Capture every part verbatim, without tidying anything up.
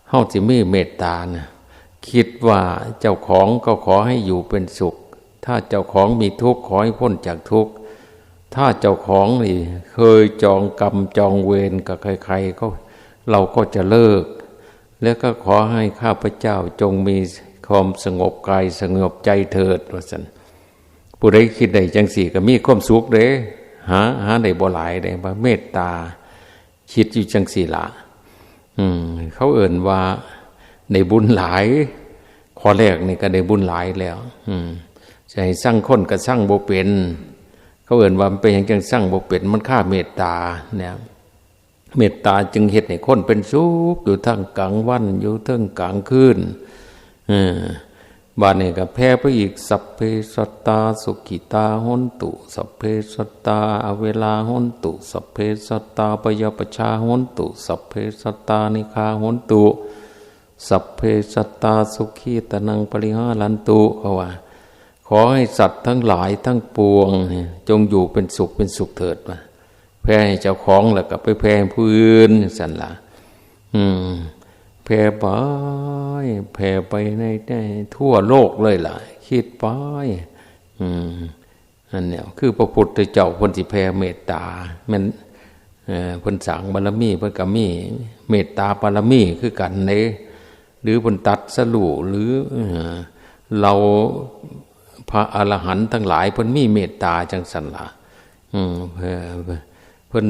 เฮาสิมีเมตตานะ คิดว่าเจ้าของก็ขอให้อยู่เป็นสุข ถ้าเจ้าของมีทุกข์ขอให้พ้นจากทุกข์ ถ้าเจ้าของนี่เคยจองกรรมจองเวรกับใครๆ ก็ เราก็จะเลิก แล้วก็ขอให้ข้าพเจ้าจงมีความสงบกายสงบใจเถิด ว่าซั่น ผู้ใดคิดได้จังซี่ก็มีความสุขเด้ หา หาได้บ่หลายเด้ ว่าเมตตา คิดอยู่จังซี่ล่ะ อืม เขาเอิ้นว่าได้บุญหลาย ข้อแรกนี่ก็ได้บุญหลายแล้ว อืม สิให้ซังคนก็ซังบ่เป็น เขาเอิ้นว่ามันเป็นหยังจังซังบ่เป็น มันคาเมตตาเนี่ย เมตตาจึงเฮ็ดให้คนเป็นสุขอยู่ทั้งกลางวัน อยู่ทั้งกลางคืน เออ บาดนี้ก็แผ่ไปอีก สัพเพสัตตาสุขิตาโหนตุ สัพเพสัตตาอเวราโหนตุ สัพเพสัตตาพยาปชชาโหนตุ สัพเพสัตตานิฆาโหนตุ สัพเพสัตตาสุขีอัตตานังปริหารันตุ เขาว่า ขอให้สัตว์ทั้งหลายทั้งปวงเนี่ยจงอยู่เป็นสุขเป็นสุขเถิด ว่าแผ่ให้เจ้าของแล้วก็ไปแผ่ให้ผู้อื่นจังซั่นล่ะ อืม แผ่ไป แผ่ไปใน ในทั่วโลกเลยล่ะ คิดไป อืม อันเนี้ยคือพระพุทธเจ้าเพิ่นสิแผ่เมตตา แม่น เอ่อ เพิ่นสร้างบารมี เพิ่นก็มีเมตตาบารมีคือกันเด้ หรือเพิ่นตรัสรู้ หรือ เอ่อ เราพระอรหันต์ทั้งหลายเพิ่นมีเมตตาจังซั่นล่ะ อืม เอ่อ เพิ่น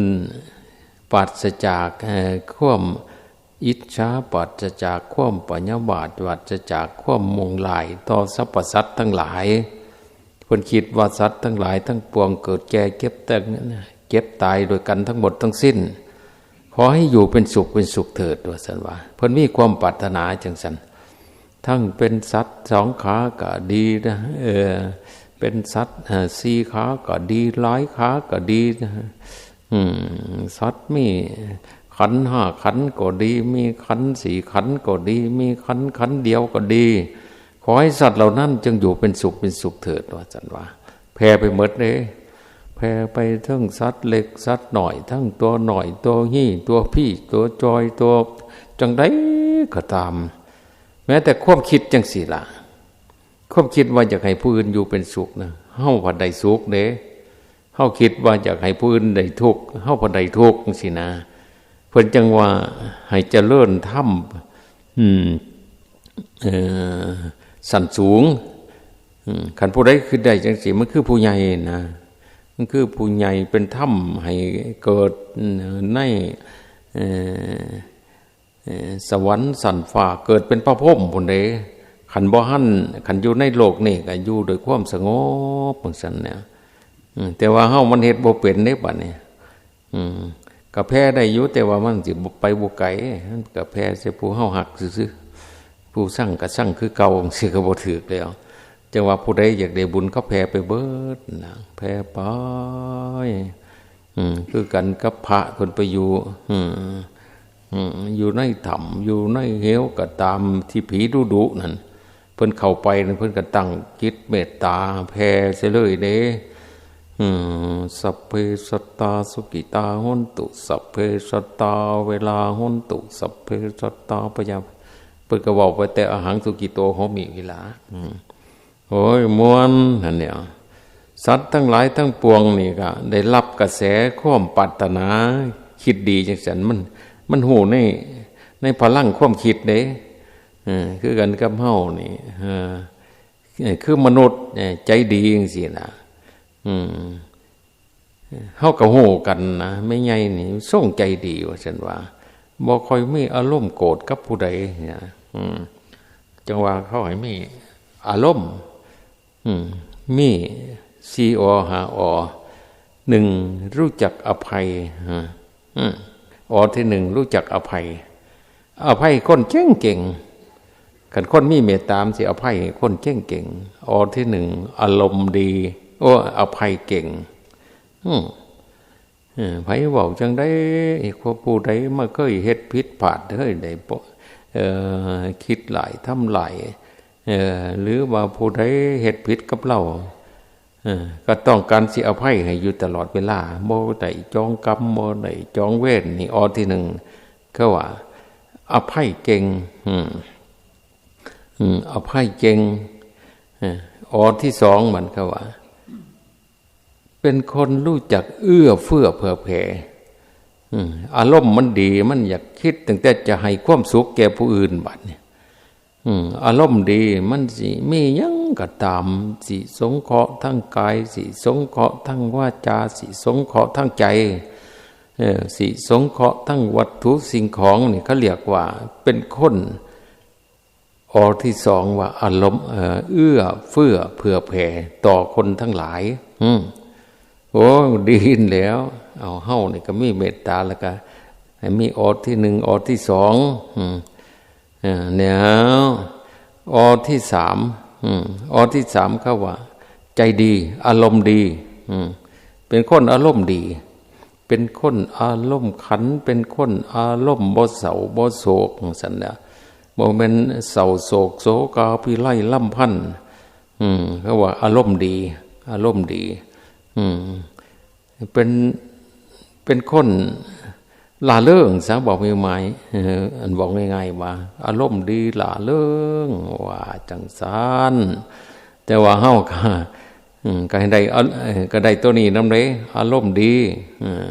ปราศจาก เอ่อ ความอิจฉา ปราศจากความพยาบาท ปราศจากความมุ่งร้ายต่อสรรพสัตว์ทั้งหลาย เพิ่นคิดว่าสัตว์ทั้งหลายทั้งปวงเกิดแก่เจ็บแต่ง เจ็บตายโดยกันทั้งหมดทั้งสิ้น ขอให้อยู่เป็นสุขเป็นสุขเถิด ว่าซั่นว่า เพิ่นมีความปรารถนาจังซั่น ทั้งเป็นสัตว์สองขาก็ดีนะ เออ เป็นสัตว์ เอ่อ สี่ขาก็ดี หลายขาก็ดีนะ อืม สัตว์มีขันธ์ห้าขันธ์ก็ดี มีขันธ์สี่ขันธ์ก็ดี มีขันธ์ขันธ์เดียวก็ดี ขอให้สัตว์เหล่านั้นจงอยู่เป็นสุขเป็นสุขเถิด ว่าซั่นว่า แผ่ไปหมดเด้ แผ่ไปทั้งสัตว์เล็กสัตว์น้อย ทั้งตัวน้อยตัวฮี่ ตัวพี้ ตัวจอย ตัวจังใดก็ตาม แม้แต่ความคิดจังซี่ล่ะ ความคิดว่าอยากให้ผู้อื่นอยู่เป็นสุขนะ เฮาพัดได้สุขเด้ เฮาคิดว่าอยากให้ผู้อื่นได้ทุกข์ เฮาพัดได้ทุกข์จังซี่นะ เพิ่นจังว่าให้เจริญธรรม อืม เอ่อ สันสูง อืม คันผู้ใดคิดได้จังซี่ มันคือผู้ใหญ่นะ มันคือผู้ใหญ่เป็นธรรมให้เกิดใน เอ่อ เอ่อ สวรรค์สันฟ้า เกิดเป็นพระพรหมพุ้นเด้ คันบ่หั้น คันอยู่ในโลกนี้ก็อยู่ด้วยความสงบจังซั่นเนี่ย อืม แต่ว่าเฮามันเฮ็ดบ่เป็นเด้บัดนี้ อืม ก็แผ่ได้อยู่ แต่ว่ามันสิบ่ไปบ่ไกล มันก็แผ่ใส่ผู้เฮาฮักซื่อๆ ผู้ซังก็ซังคือเก่าจังซี่ก็บ่ถืกแล้ว จังว่าผู้ใดอยากได้บุญก็แผ่ไปเบิดนะ แผ่ไป อืม คือกันกับพระเพิ่นไปอยู่ อืม อืม อยู่ในถ้ำ อยู่ในเหวก็ตาม ที่ผีดุๆนั่น เพิ่นเข้าไปนั่น เพิ่นก็ตั้งจิตเมตตาแผ่ใส่เลยเด้ อืม สัพเพสัตตาสุขิตาโหนตุ สัพเพสัตตาเวราโหนตุ สัพเพสัตตาพยา เพิ่นก็เว้าไปแต่อหังสุขิโตโหมินี่ล่ะ อืม โอ้ย ม่วนหั่นเนี่ย สัตว์ทั้งหลายทั้งปวงนี่ก็ได้รับกระแสความปรารถนา คิดดีจังซั่น มัน มันฮู้ใน ในพลังความคิดเด้ เออ คือกันกับเฮานี่ เออ เออ คือมนุษย์เนี่ยใจดีจังซี่นะ อืม เฮาก็ฮู้กันนะ แม่ใหญ่นี่ทรงใจดีว่าซั่นว่า บ่ค่อยมีอารมณ์โกรธกับผู้ใดเนี่ย อืม จังว่าเขาให้มีอารมณ์ อืม มีสี่อ ห้า อ หนึ่ง รู้จักอภัย ฮะ อืม อ ที่หนึ่ง รู้จักอภัย อภัยคนเก่งๆ คันคนมีเมตตามันสิอภัยให้คนเก่งๆ อ ที่หนึ่ง อารมณ์ดี โอ้ อภัยเก่ง อืม เออ ไผเว้าจังใด ผู้ใดมาเคยเฮ็ดผิดพลาด เคยได้บ่ เอ่อ คิดหลาย ทำหลาย เอ่อ หรือว่าผู้ใดเฮ็ดผิดกับเรา เออ ก็ต้องการสิอภัยให้อยู่ตลอดเวลา บ่ได้จองกรรม บ่ได้จองเวร นี่ อ ที่หนึ่ง เขาว่า อภัยเก่ง อืม อืม อภัยเก่ง เออ อที่สองมันก็ว่า เป็นคนรู้จักเอื้อเฟื้อเผื่อแผ่ อืม อารมณ์มันดี มันอยากคิดตั้งแต่จะให้ความสุขแก่ผู้อื่นบัดนี้ อืม อารมณ์ดี มันสิมีหยังก็ตาม สิสงเคราะห์ทางกาย สิสงเคราะห์ทางวาจา สิสงเคราะห์ทางใจ เออ สิสงเคราะห์ทางวัตถุสิ่งของนี่เขาเรียกว่าเป็นคน อที่สองว่าอารมณ์ เอ่อ เอื้อเฟื้อเผื่อแผ่ต่อคนทั้งหลาย อืม โอ้ ดีแล้ว เอา เฮานี่ก็มีเมตตาแล้วก็ให้มี อที่หนึ่ง อที่สอง อืม เออ เนี่ย อที่สาม อืม อที่สามเขาว่า ใจดี อารมณ์ดี อืม เป็นคนอารมณ์ดี เป็นคนอารมณ์ขัน เป็นคนอารมณ์บ่เศร้าบ่โศกจั่งซั้นแหละ บ่แม่นเศร้าโศกโศกาภิไรรำพัน อืม เขาว่าอารมณ์ดี อารมณ์ดี อืม เป็น เป็นคนร่าเริงซะ บอกง่ายๆ เออ อันบอกง่ายๆ ว่า อารมณ์ดีร่าเริง ว่าจั่งซั้น แต่ว่าเฮาก็ อืม ก็ให้ได้ เอา เอ่อ ก็ได้ตัวนี้นำเด้ อารมณ์ดี เออ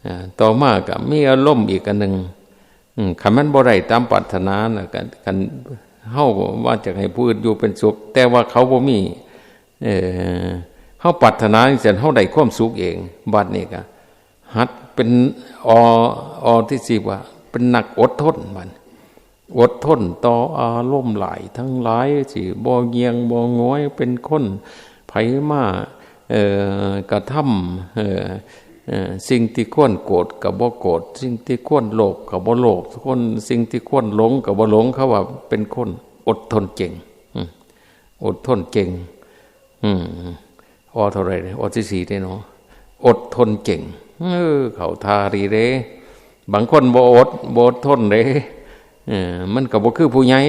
เอ่อ ต่อมาก็มีอารมณ์อีกอันหนึ่ง อืม คันมันบ่ได้ตามปรารถนาน่ะ คัน คันเฮาว่าจะให้ผู้อื่นอยู่เป็นสุข แต่ว่าเขาบ่มี เอ่อ เฮาปรารถนาจั่งซั้น เฮาได้ความสุขเอง บัดนี้ก็หัดเป็น อ อที่สี่ว่า เป็นนักอดทน บัด อดทนต่ออารมณ์ร้ายทั้งหลาย สิบ่เงี่ยงบ่หงอย เป็นคน ไผมา เอ่อ กระทำ เอ่อ เอ่อ สิ่งที่ควรโกรธก็บ่โกรธ สิ่งที่ควรโลภก็บ่โลภ คน สิ่งที่ควรหลงก็บ่หลง เขาว่าเป็นคนอดทนเก่ง อืม อดทนเก่ง อืม อเท่าไหร่เนี่ย อที่สี่เนี่ยเนาะ อดทนเก่ง เออ เข้าท่าดีเด้ บางคนบ่อด บ่อดทนเด้ เออ มันก็บ่คือผู้ใหญ่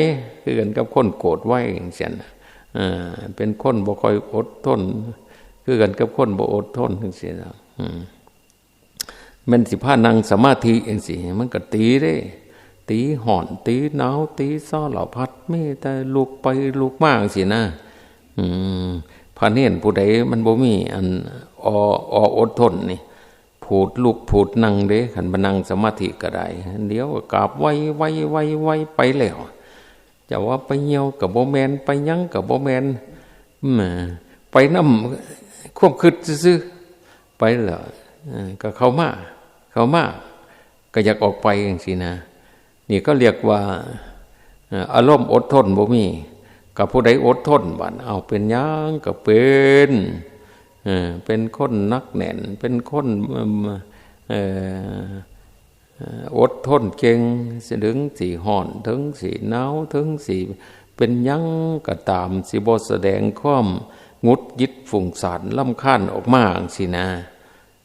คือกันกับคนโกรธไวจั่งซี้นะ เออ เป็นคนบ่ค่อยอดทน คือกันกับคนบ่อดทนจั่งซี้นะ อืม แม่นสิพานั่งสมาธิจั่งซี้ มันก็ตีเด้ ตีฮ้อน ตีหนาว ตีสารพัด มีแต่ลุกไปลุกมาจั่งซี้นะ อืม พระเณรผู้ใดมันบ่มีอัน อ อ อดทนนี่ ผูดลุกผูดนั่งเด้ คันมานั่งสมาธิก็ได้ เดี๋ยวก็กราบไหว้ ไหว้ ไหว้ ไหว้ไปแล้ว จะว่าไปเหี่ยวก็บ่แม่น ไปหยังก็บ่แม่น อืม ไปนำความคิดซื่อๆ ไปแล้ว เออ ก็เข้ามา เข้ามา ก็อยากออกไปจั่งซี้นะ นี่ก็เรียกว่า เอ่อ อารมณ์อดทนบ่มี กับผู้ใดอดทนบัด เอา เป็นหยังก็เป็น เออ เป็นคนหนักแน่น เป็นคน เอิ่ม เอ่อ เอ่อ อดทนเก่ง ถึงสิฮ้อน ถึงสิหนาว ถึงสิเป็นหยังก็ตาม สิบ่แสดงความหงุดหงิดฟุ้งซ่านรำคาญออกมาจั่งซี้นะ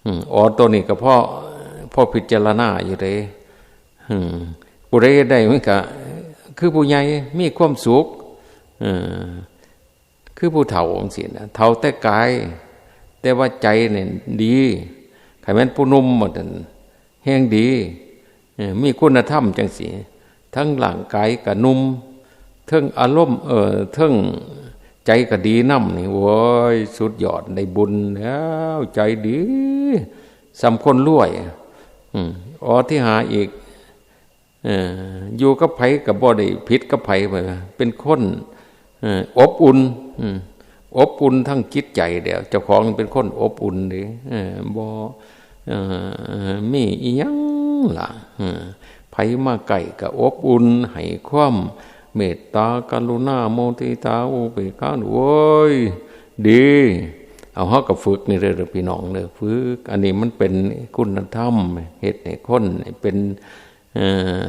อืม อ ตัวนี้ก็พอ พอพิจารณาอยู่เด้ อืม ผู้ใดได้มันก็คือผู้ใหญ่ มีความสุข เออ คือผู้เฒ่าจั่งซี้นะ เฒ่าแต่กาย แต่ว่าใจเนี่ยดี คันแม่นผู้หนุ่มว่าซั่น แฮงดี เออ มีคุณธรรมจั่งซี้ ทั้งร่างกายก็หนุ่ม ทั้งอารมณ์ เอ่อ ทั้งใจก็ดีนำนี่ โอ้ย สุดยอด ได้บุญแล้ว ใจดี ส่ำคนรวย อืม อที่ห้าอีก เอ่อ อยู่กับไผก็บ่ได้ผิดกับไผ เป็นคน เอ่อ อบอุ่น อืม อบอุ่นทางจิตใจแล้ว เจ้าของเป็นคนอบอุ่นเด้ เอ่อ บ่ เอ่อ มีอิหยังล่ะ เอ่อ ไผมาใกล้ก็อบอุ่น ให้ความเมตตากรุณามุทิตาอุเบกขา โอ้ย ดี เอา เฮาก็ฝึกนี่เด้อพี่น้องเด้อ ฝึก อันนี้มันเป็นคุณธรรม เฮ็ดให้คนเป็น เอ่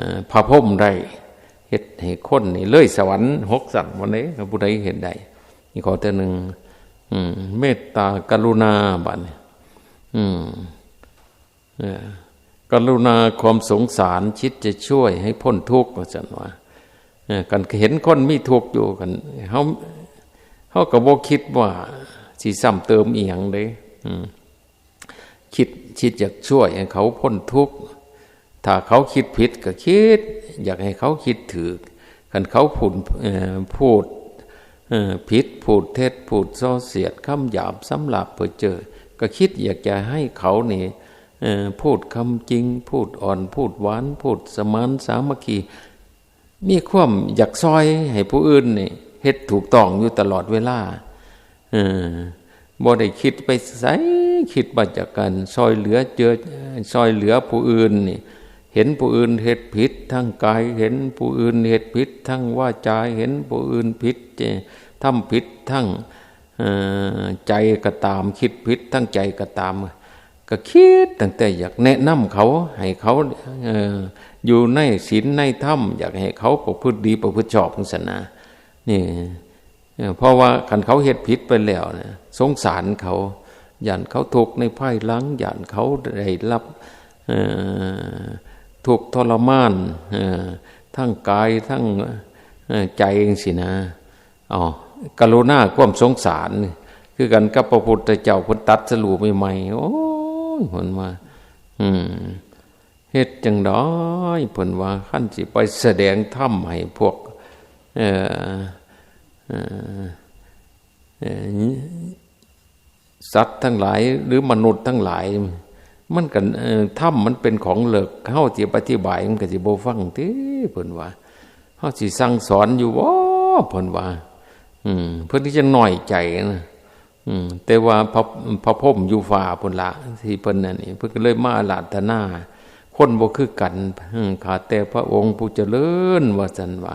อ พระพรหมได้ เฮ็ดให้คนนี่เลยสวรรค์หกชั้น ว่าแหน่ ผู้ใดเฮ็ดได้ นี่ข้อที่หนึ่ง อืม เมตตากรุณา บัดนี้ อืม เอ่อ กรุณาความสงสาร คิดจะช่วยให้พ้นทุกข์ ว่าซั่นว่า เอ่อ คันเห็นคนมีทุกข์อยู่ คันเฮา เฮาก็บ่คิดว่าสิซ้ำเติมอีหยังเด้ อืม คิด คิดอยากช่วยให้เขาพ้นทุกข์ ถ้าเขาคิดผิดก็คิด อยากให้เขาคิดถูก คันเขาพูด เอ่อ พูด เอ่อ ผิด พูดเท็จ พูดส่อเสียด คำหยาบ สำหรับเพ้อเจ้อ ก็คิดอยากจะให้เขานี่ เอ่อ พูดคำจริง พูดอ่อน พูดหวาน พูดสมานสามัคคี มีความอยากซอยให้ผู้อื่นนี่ เฮ็ดถูกต้องอยู่ตลอดเวลา เออ บ่ได้คิดไปไส คิดว่าจากการซอยเหลือเจือ ซอยเหลือผู้อื่นนี่ เห็นผู้อื่นเฮ็ดผิดทางกาย เห็นผู้อื่นเฮ็ดผิดทางวาจา เห็นผู้อื่นผิด เอ่อ ทำผิดทาง เอ่อ ใจก็ตาม คิดผิดทางใจก็ตาม ก็คิดตั้งแต่อยากแนะนำเขา ให้เขา เอ่อ อยู่ในศีลในธรรม อยากให้เขาประพฤติดีประพฤติชอบจั่งซั้นนะ นี่ เอ่อ เพราะว่าคันเขาเฮ็ดผิดไปแล้วนะ สงสารเขา ย้านเขาทุกข์ในภายหลัง ย้านเขาได้รับ เอ่อ ทุกข์ทรมาน เอ่อ ทั้งกาย ทั้ง เอ่อ ใจจั่งซี้นะ อ๋อ กรุณาความสงสาร คือกันกับพระพุทธเจ้าเพิ่นตรัสรู้ใหม่ๆ โอ้ย เพิ่นว่า อืม เฮ็ดจั่งใด เพิ่นว่า คันสิไปแสดงธรรมให้พวก เอ่อ เอ่อ เอ่อ สัตว์ทั้งหลาย หรือมนุษย์ทั้งหลาย มันก็ เอ่อ ธรรมมันเป็นของเลิก เฮาสิอธิบายมันก็สิบ่ฟังติ เพิ่นว่า เฮาสิสั่งสอนอยู่บ่ เพิ่นว่า อืม เพิ่นก็จะน้อยใจนะ อืม แต่ว่าพระ พระพรหมอยู่ฟ้าพุ้นละ ที่เพิ่นนั่นนี่ เพิ่นก็เลยมาอาราธนา คนบ่คือกัน อืม ข้าแต่พระองค์ผู้เจริญ ว่าซั่นว่า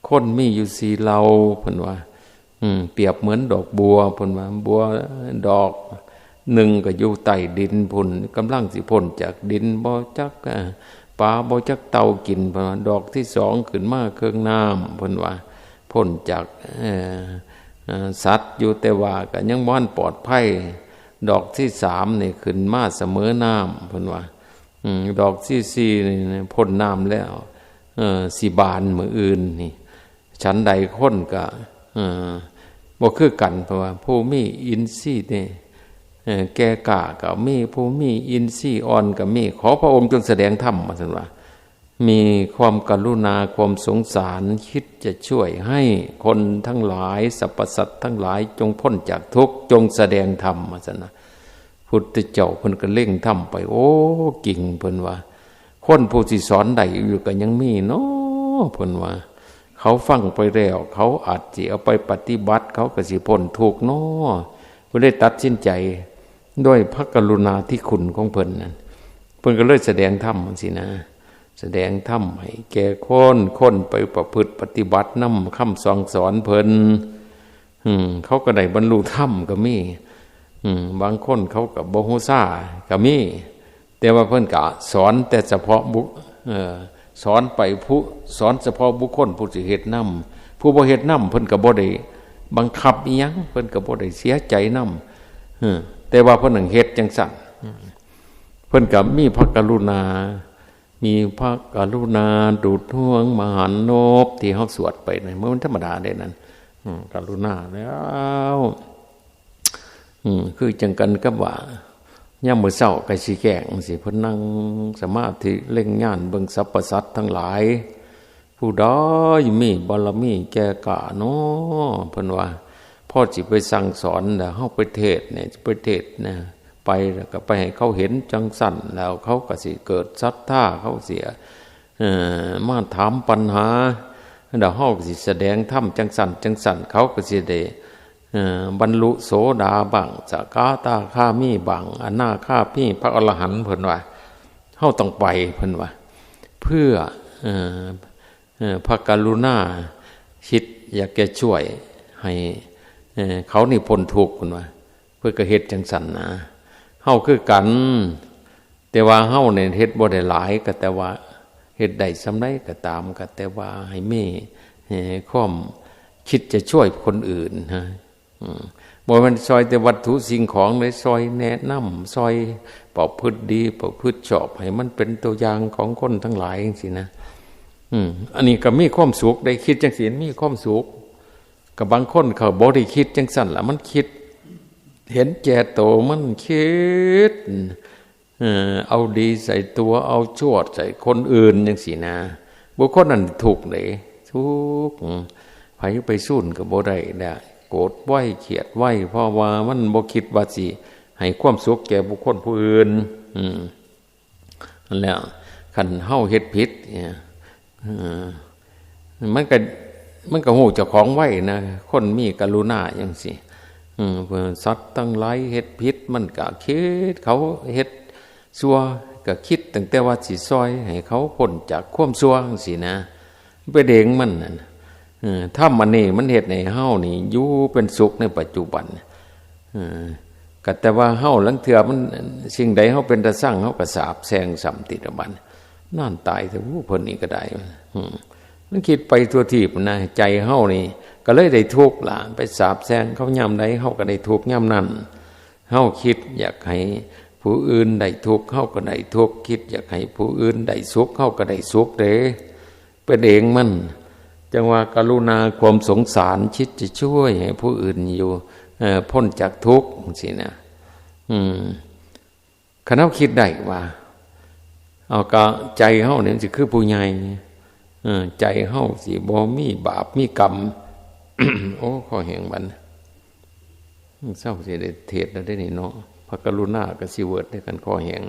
คนมีอยู่สี่เหล่า เพิ่นว่า อืม เปรียบเหมือนดอกบัว เพิ่นว่า บัวดอกหนึ่งก็อยู่ใต้ดินพุ้น กำลังสิพ้นจากดิน บ่จัก เอ่อ ปลาบ่จักเต่ากิน เพิ่นว่า ดอกที่สองขึ้นมาเคิ่งน้ำ เพิ่นว่า พ้นจาก เอ่อ เอ่อ สัตว์อยู่ แต่ว่าก็ยังบ่ทันปลอดภัย ดอกที่สามนี่ขึ้นมาเสมอน้ำ เพิ่นว่า อืม ดอกที่สี่นี่พ้นน้ำแล้ว เอ่อ สิบานมื้ออื่นนี่ ฉันใดคนก็ เอ่อ บ่คือกัน เพราะว่าผู้มีอินทรีย์นี่ เอ่อ แก่กล้าก็มี ผู้มีอินทรีย์อ่อนก็มี ขอพระองค์จงแสดงธรรม ว่าซั่นว่า มีความกรุณา ความสงสาร คิดจะช่วยให้คนทั้งหลาย สรรพสัตว์ทั้งหลายจงพ้นจากทุกข์ จงแสดงธรรม ว่าซั่นนะ พุทธเจ้าเพิ่นก็เล็งธรรมไป โอ้ จริง เพิ่นว่า คนผู้สิสอนได้อยู่ก็ยังมีเนาะ เพิ่นว่า เขาฟังไปแล้ว เขาอาจสิเอาไปปฏิบัติ เขาก็สิพ้นทุกข์เนาะ เพิ่นได้ตัดสินใจด้วยพระกรุณาธิคุณของเพิ่นนั่น เพิ่นก็เลยแสดงธรรมจั่งซี้นะ แสดงธรรมให้แก่คน คนไปประพฤติปฏิบัตินำคำสั่งสอนเพิ่น อืม เขาก็ได้บรรลุธรรมก็มี อืม บางคนเขาก็บ่ฮู้ซาก็มี แต่ว่าเพิ่นก็สอนแต่เฉพาะบุค- เอ่อ สอนไปผู้- สอนเฉพาะบุคคลผู้สิเฮ็ดนำ ผู้บ่เฮ็ดนำเพิ่นก็บ่ได้บังคับอิหยัง เพิ่นก็บ่ได้เสียใจนำ เออ แต่ว่าเพิ่นนั่งเฮ็ดจั่งซั้น อืม เพิ่นก็มีพระกรุณา มีพระกรุณาดูดห่วงมหันนบที่เฮาสวดไปนั่น มันธรรมดาเด้นั่น อืม กรุณาแล้ว อืม คือจั่งกันกับว่า ยามมื้อเช้าใกล้สิแจ้งจั่งซี้ เพิ่นนั่งสมาธิเล็งญาณเบิ่งสรรพสัตว์ทั้งหลาย ผู้ใดมีบารมีแก่กล้าน้อ เพิ่นว่า พอสิไปสั่งสอนแล้ว เฮาไปเทศน์เนี่ย ไปเทศน์นะ ไปแล้วก็ไปให้เขาเห็นจั่งซั้น แล้วเขาก็สิเกิดศรัทธา เขาสิ เอ่อ มาถามปัญหา แล้วเฮาก็สิแสดงธรรมจั่งซั้นจั่งซั้น เขาก็สิได้ เอ่อ บรรลุโสดาบ้าง สกทาคามีบ้าง อนาคามี พระอรหันต์ เพิ่นว่า เฮาต้องไป เพิ่นว่า เพื่อ เอ่อ เอ่อ พระกรุณาคิดอยากจะช่วยให้ เอ่อ เขานี่พ้นทุกข์ เพิ่นว่า เพิ่นก็เฮ็ดจั่งซั้นนะ เฮาคือกัน แต่ว่าเฮาเนี่ยเฮ็ดบ่ได้หลาย ก็แต่ว่าเฮ็ดได้ส่ำใดก็ตาม ก็แต่ว่าให้มี เอ่อ ความคิดจะช่วยคนอื่นนะ อืม บ่แม่นซอยแต่วัตถุสิ่งของเลย ซอยแนะนำ ซอยประพฤติดี ประพฤติชอบ ให้มันเป็นตัวอย่างของคนทั้งหลายจั่งซี้นะ อืม อันนี้ก็มีความสุข ได้คิดจั่งซี้มีความสุข กับบางคนเขาบ่ได้คิดจั่งซั้นล่ะ มันคิดเห็นแก่โต มันคิด เอ่อ เอาดีใส่ตัว เอาชั่วใส่คนอื่นจั่งซี้นะ บุคคลนั้นทุกข์เด้ ทุกข์ ไผไปสูนก็บ่ได้แหละ โกรธไว เครียดไว เพราะว่ามันบ่คิดว่าสิให้ความสุขแก่บุคคลผู้อื่น อืม นั่นแหละ คันเฮาเฮ็ดผิดเนี่ย เออ มันก็ มันก็ฮู้เจ้าของไวนะ คนมีกรุณาจั่งซี้ อืม เพื่อสัตว์ทั้งหลายเฮ็ดผิด มันก็คิด เขาเฮ็ดชั่ว ก็คิดตั้งแต่ว่าสิซ่อยให้เขาพ้นจากความชั่วจั่งซี้นะ ไปเด้งมันนั่น เออ ธรรมอันนี้มันเฮ็ดให้เฮานี่อยู่เป็นสุขในปัจจุบัน เออ ก็แต่ว่าเฮาลางเทื่อมัน สิ่งใดเฮาเป็นตาซัง เฮาก็สาปแช่งซ้ำติดบัด นอนตายเถอะ โอ้ เพิ่นนี่ก็ได้ อืม มันคิดไปทั่วทีปนะ ใจเฮานี่ก็เลยได้ทุกข์ล่ะ ไปสาปแช่งเขายามใด เฮาก็ได้ทุกข์ยามนั้น เฮาคิดอยากให้ผู้อื่นได้ทุกข์ เฮาก็ได้ทุกข์ คิดอยากให้ผู้อื่นได้สุข เฮาก็ได้สุขเด้ เป็นเองมัน จั่งว่ากรุณาความสงสารคิดจะช่วยให้ผู้อื่นอยู่ เอ่อ พ้นจากทุกข์จั่งซี้นะ อืม คันเฮาคิดได้ว่า เอา ก็ใจเฮานี่มันสิคือผู้ใหญ่ เออ ใจเฮาสิบ่มีบาปมีกรรม โอ้ คอแห้งบัด เซาสิได้เทศน์แล้วเด้นี่เนาะ พระกรุณาก็สิเวิร์ดเด้ คันคอแห้ง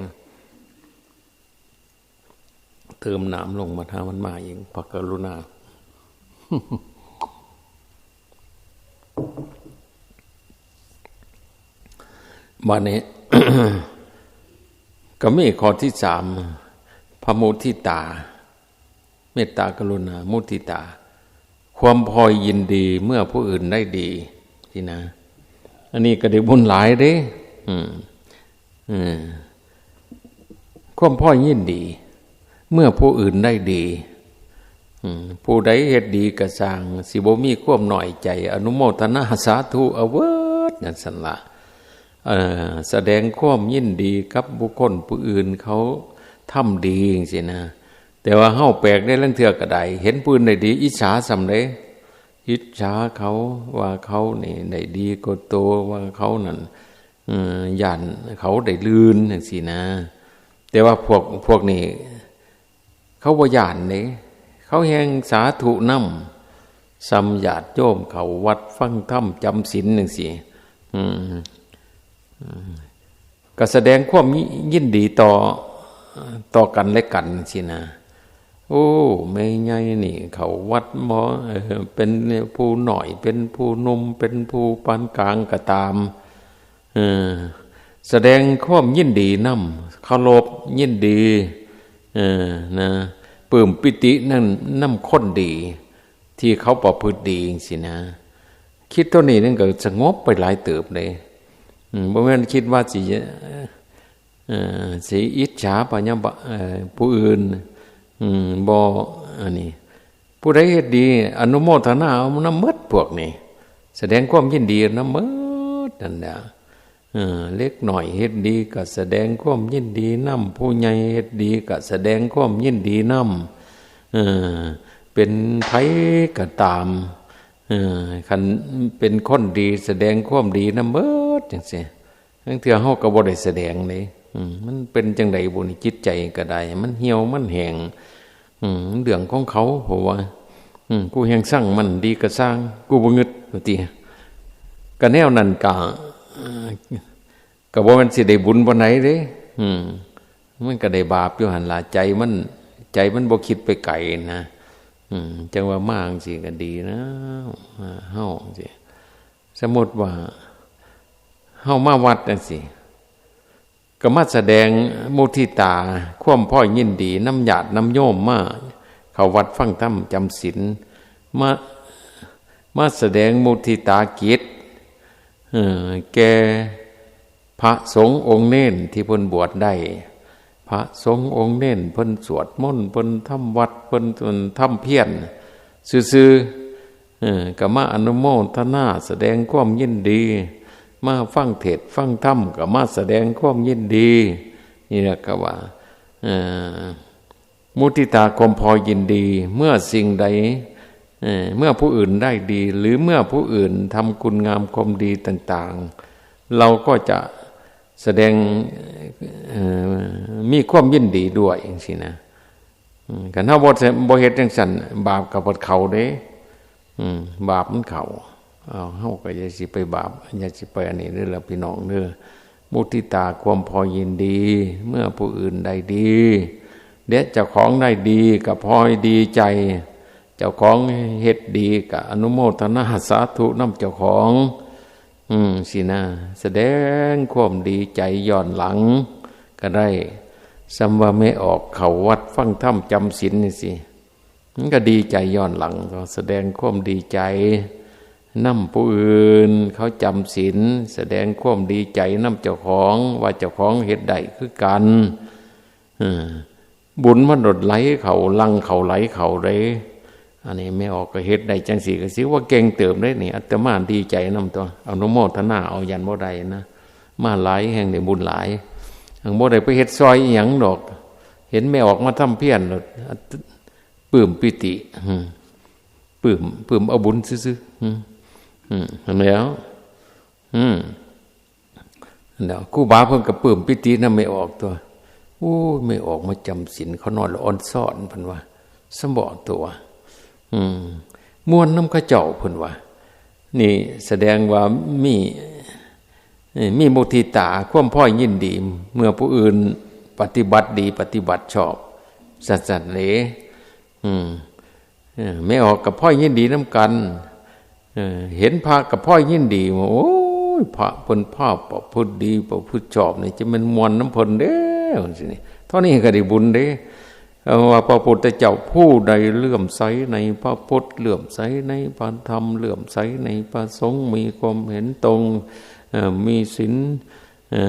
เติมน้ำลงมา ถ้ามันมาเอง พระกรุณา บัดนี้ ก็มีข้อที่สาม พระมุทิตา เมตตากรุณา มุทิตา ความพลอยยินดีเมื่อผู้อื่นได้ดี สินะ อันนี้ก็ได้บุญหลายเด้ อืม อืม ความพลอยยินดี เมื่อผู้อื่นได้ดี อืม ผู้ใดเฮ็ดดีก็ซ่าง สิบ่มีความน้อยใจ อนุโมทนาสาธุเอาเวิดนั่นซั่นละ เอ่อ แสดงความยินดีกับบุคคลผู้อื่นเขาทำดีจั่งซี้นะ แต่ว่าเฮาแปลกเด้ ลางเทื่อก็ได้ เห็นผู้อื่นได้ดี อิจฉาซ้ำเด้ อิจฉาเขาว่าเขานี่ได้ดีกว่าโต ว่าเขานั่น เอ่อ ย้านเขาได้ลื่นจั่งซี้นะ แต่ว่าพวก พวกนี้ เขาบ่ย้านเด้ เขาแฮ่งสาธุนำ ส่ำญาติโยมเข้าวัดฟังธรรมจำศีลจั่งซี้ อืม อืม ก็แสดงความยินดีต่อ ต่อกันและกันจั่งซี้นะ โอ้ แม่ใหญ่นี่เข้าวัดบ่ เออ เป็นผู้น้อย เป็นผู้หนุ่ม เป็นผู้ปานกลางก็ตาม เออ แสดงความยินดีนำ เคารพยินดี เออ นะ ปลื้มปีตินั่นนำคนดี ที่เขาประพฤติดีจั่งซี้นะ คิดเท่านี้นึงก็สงบไปหลายเติบเลย อืม บ่แม่นคิดว่าสิ เอ่อ สิอิจฉาพยาบาท เอ่อ ผู้อื่น อืม บ่ อันนี้ ผู้ใดเฮ็ดดี อนุโมทนาเอานำหมดพวกนี้ แสดงความยินดีนำหมดนั่นแหละ เออ เล็กน้อยเฮ็ดดีก็แสดงความยินดีนำ ผู้ใหญ่เฮ็ดดีก็แสดงความยินดีนำ เออ เป็นไผก็ตาม เออ คันเป็นคนดีแสดงความดีนำเบิดจั่งซี้ ลางเทื่อเฮาก็บ่ได้แสดงเด้ อืม มันเป็นจั่งใดบุนี่ จิตใจก็ได้ มันเหี่ยวมันแห้ง อืม เรื่องของเขา เพราะว่า อืม กูแฮ่งซังมัน ดีก็ซ่าง กูบ่งึด ว่าติ ก็แนวนั้นก็ เอ่อ ก็บ่แม่นสิได้บุญปานใดเด้ อืม มันก็ได้บาปอยู่หั่นล่ะ ใจมัน ใจมันบ่คิดไปไกลนะ อืม จั่งว่ามาจั่งซี้ก็ดีนะ มาเฮาจั่งซี้ สมมุติว่า เฮามาวัดจั่งซี้ ก็มาแสดงมุทิตา ความพลอยยินดีนำญาตินำโยมมาเข้าวัดฟังธรรมจำศีล มา มาแสดงมุทิตากิจ เอ่อ แก่พระสงฆ์องค์เณรที่เพิ่นบวชได้ พระสงฆ์องค์เณรเพิ่นสวดมนต์ เพิ่นทำวัตร เพิ่น เพิ่นทำเพียรซื่อๆ เออ ก็มาอนุโมทนาแสดงความยินดี มาฟังเทศน์ฟังธรรมก็มาแสดงความยินดี นี่แหละก็ว่า เอ่อ มุทิตาความพลอยยินดี เมื่อสิ่งใด เอ่อ เมื่อผู้อื่นได้ดี หรือเมื่อผู้อื่นทำคุณงามความดีต่างๆ เราก็จะแสดง เอ่อ มีความยินดีด้วยจั่งซี้นะ อืม คันเฮาบ่ บ่เฮ็ดจั่งซั้น บาปก็บ่เข้าเด้ อืม บาปมันเข้า เอา เฮาก็อย่าสิไปบาป อย่าสิไปอันนี้เด้อล่ะพี่น้องเด้อ มุทิตาความพอยินดี เมื่อผู้อื่นได้ดี และเจ้าของได้ดีก็พอดีใจ เจ้าของเฮ็ดดีก็อนุโมทนาสาธุนำเจ้าของ อืม สินะ แสดงความดีใจย้อนหลังก็ได้ ส่ำว่าแม่ออกเข้าวัดฟังธรรมจำศีลนี่สิ มันก็ดีใจย้อนหลัง ก็แสดงความดีใจนำผู้อื่น เขาจำศีล แสดงความดีใจนำเจ้าของ ว่าเจ้าของเฮ็ดได้คือกัน เออ บุญมันโดดไหลเข้า หลั่งเข้าไหลเข้าเด้ อันนี้แม่ออกก็เฮ็ดได้จั่งซี้ ก็สิว่าเก่งเติบเด้นี่ อาตมาดีใจนำตั๊ว อนุโมทนาเอา ย้านบ่ได้นะ มาหลายแห่งได้บุญหลาย หั้งบ่ได้ไปเฮ็ดซอยอิหยังดอก เห็นแม่ออกมาทำเพี้ยนโลด ปลื้มปีติ อืม ปลื้ม ปลื้มเอาบุญซื่อๆ อืม อืม หั้นแหล้ว อืม แล้วครูบาเพิ่นก็ปลื้มปีตินำแม่ออกตั๊ว โอ้ย แม่ออกมาจำศีล เขานอนละอ่อนซ้อน เพิ่นว่า สำบอตั๊ว อืม ม่วนนำเขาเจ้า เพิ่นว่า นี่แสดงว่ามี เอ้ย มีมุทิตา ความพอยินดี เมื่อผู้อื่นปฏิบัติดี ปฏิบัติชอบ ซั่นๆ เด้ อืม เออ แม่ออกก็พอยินดีนำกัน เออ เห็นพระก็พอยินดี ว่า โอ้ย พระเพิ่นพาประพฤติดี ประพฤติชอบนี่ จะแม่นม่วนนำเพิ่นเด้ จั่งซี้นี่ เท่านี้ก็ได้บุญเด้ เอ่อ ว่าพระพุทธเจ้า ผู้ใดเลื่อมใสในพระพุทธ เลื่อมใสในพระธรรม เลื่อมใสในพระสงฆ์ มีความเห็นตรง เอ่อ มีศีล เอ่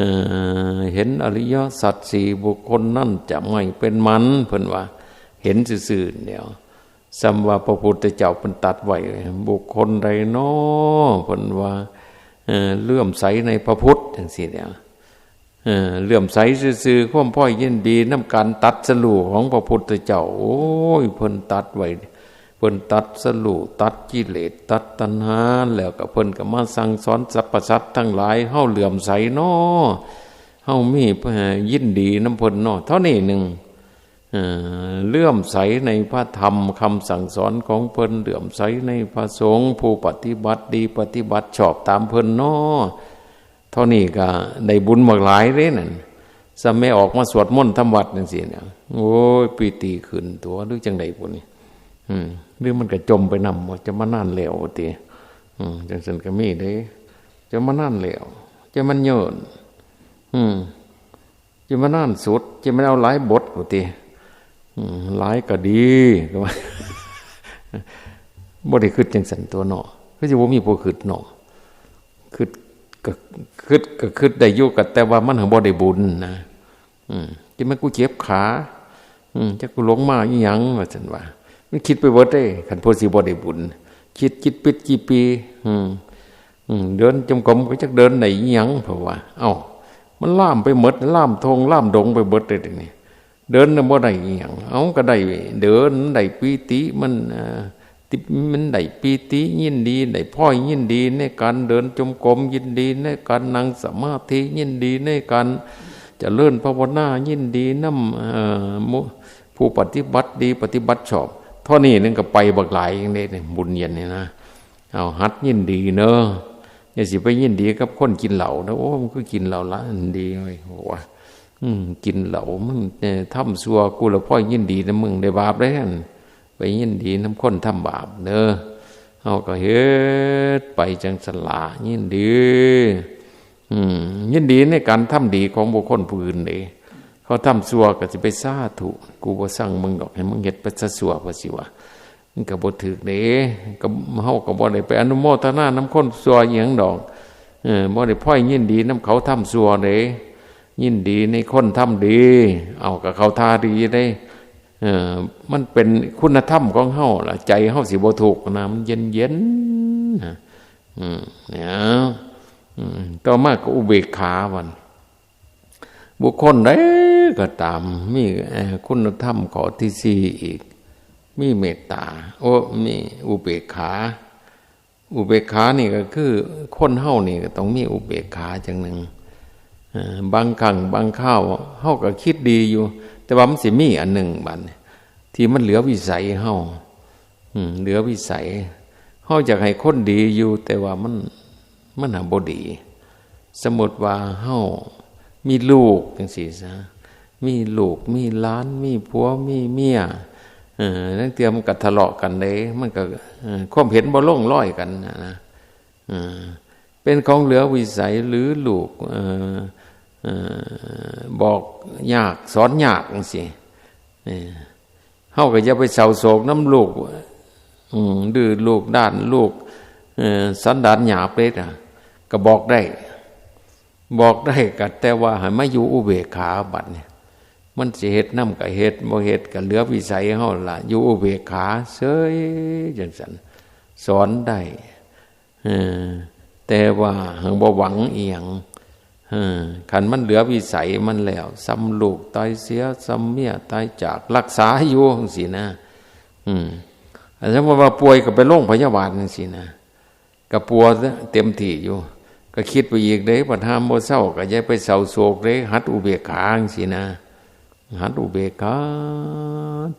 อ เห็นอริยสัจสี่ บุคคลนั้นจะไม่เป็นหมัน เพิ่นว่า เห็นซื่อๆ เดียว ส่ำว่าพระพุทธเจ้าเพิ่นตรัสไว้ บุคคลใดน้อ เพิ่นว่า เอ่อ เลื่อมใสในพระพุทธ จั่งซี้เดียว เอ่อ เลื่อมใสซื่อๆ ความพอยินดีนำการตรัสรู้ของพระพุทธเจ้า โอ้ย เพิ่นตรัสไว้ เพิ่นตรัสรู้ ตัดกิเลส ตัดตัณหา แล้วก็เพิ่นก็มาสั่งสอนสรรพสัตว์ทั้งหลาย เฮาเลื่อมใสน้อ เฮามี เอ่อ ยินดีนำเพิ่นน้อ เท่านี้หนึ่ง เอ่อ เลื่อมใสในพระธรรมคำสั่งสอนของเพิ่น เลื่อมใสในพระสงฆ์ผู้ปฏิบัติดีปฏิบัติชอบตามเพิ่นน้อ เท่านี้ก็ได้บุญบักหลายเด้นั่น ส่ำแม่ออกมาสวดมนต์ทำวัดจั่งซี้นะ โอ้ย ปีติขึ้นตั๊ว หรือจั่งใด๋บุนี่ อืม หรือมันก็จ่มไปนำ ว่าจะมานานแล้วติ อืม จั่งซั้นก็มีเด้ จะมานานแล้ว จะมันเยิน อืม จะมานานสุด จะมันเอาหลายบทพุ้นติ อืม หลายก็ดี ก็ว่า บ่ได้คิดจั่งซั้นตั๊วเนาะ คือสิบ่มีผู้คิดเนาะ คิดก็ คิดก็คิดได้อยู่ ก็แต่ว่ามันหั้นบ่ได้บุญนะ อืม จะแม่นกูเจ็บขา อืม จักกูหลงมาอีหยัง ว่าซั่นว่า มันคิดไปเบิดเด้ คันผู้สิบ่ได้บุญ คิดจิตปิดกี่ปี อืม อืม เดินจงกรมก็จักเดินได้อีหยัง เพราะว่า เอ้า มันลามไปหมด ลามท่งลามดงไปเบิดเลยทีนี้ เดินน่ะบ่ได้อีหยัง เอ้า ก็ได้เดิน ได้ปีติ มัน เอ่อ ติ มันได้ปีติ ยินดี ได้พลอยยินดีในการเดินจงกรม ยินดีในการนั่งสมาธิ ยินดีในการเจริญภาวนา ยินดีนำ เอ่อ หมู่ ผู้ปฏิบัติดี ปฏิบัติชอบ เท่านี้หนึ่งก็ไปบักหลายอย่างนี้นี่ บุญเย็นนี่นะ เอา หัดยินดีเนาะ อย่าสิไปยินดีกับคนกินเหล้านะ โอ้ มันคือกินเหล้าละ ดีเว้ย ว่า อืม กินเหล้า มึง เอ่อ ทำชั่ว กูละพลอยยินดีนะ มึงได้บาปเด้หั่น ไปยินดีนำคนทำบาปเด้อ เฮาก็เฮ็ดไปจั่งซั้นล่ะ ยินดี อืม ยินดีในการทำดีของบุคคลผู้อื่นเด้ เขาทำชั่วก็สิไปสาธุ กูบ่ซังมึงดอก ให้มึงเฮ็ดไปซะชั่ว ว่าสิว่า มันก็บ่ถูกเด้ ก็ เฮาก็บ่ได้ไปอนุโมทนานำคนชั่วอิหยังดอก เออ บ่ได้พลอยยินดีนำเขาทำชั่วเด้ ยินดีในคนทำดี เอา ก็เข้าท่าดีเด้ เออ มันเป็นคุณธรรมของเฮาล่ะ ใจเฮาสิบ่ทุกข์นะ มันเย็นๆ นะ อืม เนี่ย อืม ต่อมาก็อุเบกขาบัด บุคคลใดก็ตาม มี เอ่อ คุณธรรมข้อที่สี่อีก มีเมตตา โอ้ มีอุเบกขา อุเบกขานี่ก็คือ คนเฮานี่ก็ต้องมีอุเบกขาจั่งหนึ่ง เอ่อ บางครั้งบางคราวเฮาก็คิดดีอยู่ แต่ว่ามันสิมีอันหนึ่งบัดนี้ ที่มันเหลือวิสัยเฮา อืม เหลือวิสัย เฮาอยากให้คนดีอยู่ แต่ว่ามัน มันหาบ่ดี สมมติว่าเฮามีลูกจังซี้ซะ มีลูก มีหลาน มีผัว มีเมีย เออ ลางเทื่อมันก็ทะเลาะกันเด้ มันก็ เออ ความเห็นบ่ลงรอยกันนะ นะ เออ เป็นของเหลือวิสัยหรือลูก เออ เออ บอกยากสอนยากจังซี้ เออ เฮาก็อย่าไปเศร้าโศกนำลูก อืม ดื้อลูกด้านลูก เอ่อ สันดานหยาบเด้นะ ก็บอกได้ บอกได้ก็แต่ว่าให้มาอยู่อุเบกขาบัดนี้ มันสิเฮ็ดนำก็เฮ็ด บ่เฮ็ดก็เหลือวิสัยเฮาล่ะ อยู่อุเบกขาเฉยจังซั่น สอนได้ เออ แต่ว่าหังบ่หวังอีหยัง เออ คันมันเหลือวิสัยมันแล้ว ส่ำลูกตายเสีย ส่ำเมียตายจาก รักษาอยู่จังซี้นะ อืม อันสมมุติว่าป่วยก็ไปโรงพยาบาลจังซี้นะ ก็ปัวเต็มที่อยู่ ก็คิดไปอีกเด้ บัดห้ามบ่เซา ก็อย่าไปเศร้าโศกเด้ หัดอุเบกขาจังซี้นะ หัดอุเบกขา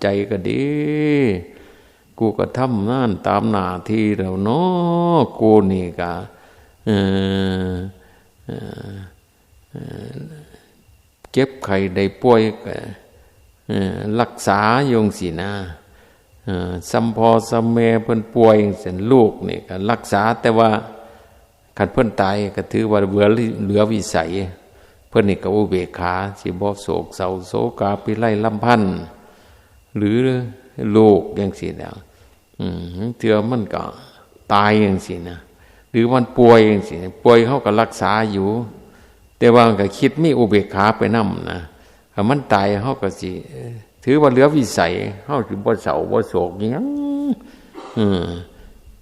ใจก็ดี กูก็ทำงานตามหน้าที่แล้วเนาะ กูนี่ก็ เอ่อ เอ่อ เอ่อ เจ็บไข้ได้ป่วยก็ เอ่อ รักษาอยู่จังซี้นะ เอ่อ ส่ำพ่อส่ำแม่เพิ่นป่วยจังซี้ ลูกนี่ก็รักษา แต่ว่า คันเพิ่นตายก็ถือว่าเหลือ เหลือวิสัย เพิ่นนี่ก็อุเบกขา สิบ่โศกเศร้าโศกาภิไรรำพัน หรือลูกจังซี้แหล้ว อืม เทื่อมันก็ตายจังซี้นะ หรือมันป่วยจังซี้ ป่วยเฮาก็รักษาอยู่ แต่ว่าก็คิดมีอุเบกขาไปนำนะ ถ้ามันตายเฮาก็สิ เอ่อ ถือว่าเหลือวิสัย เฮาสิบ่เศร้าบ่โศกอิหยัง เออ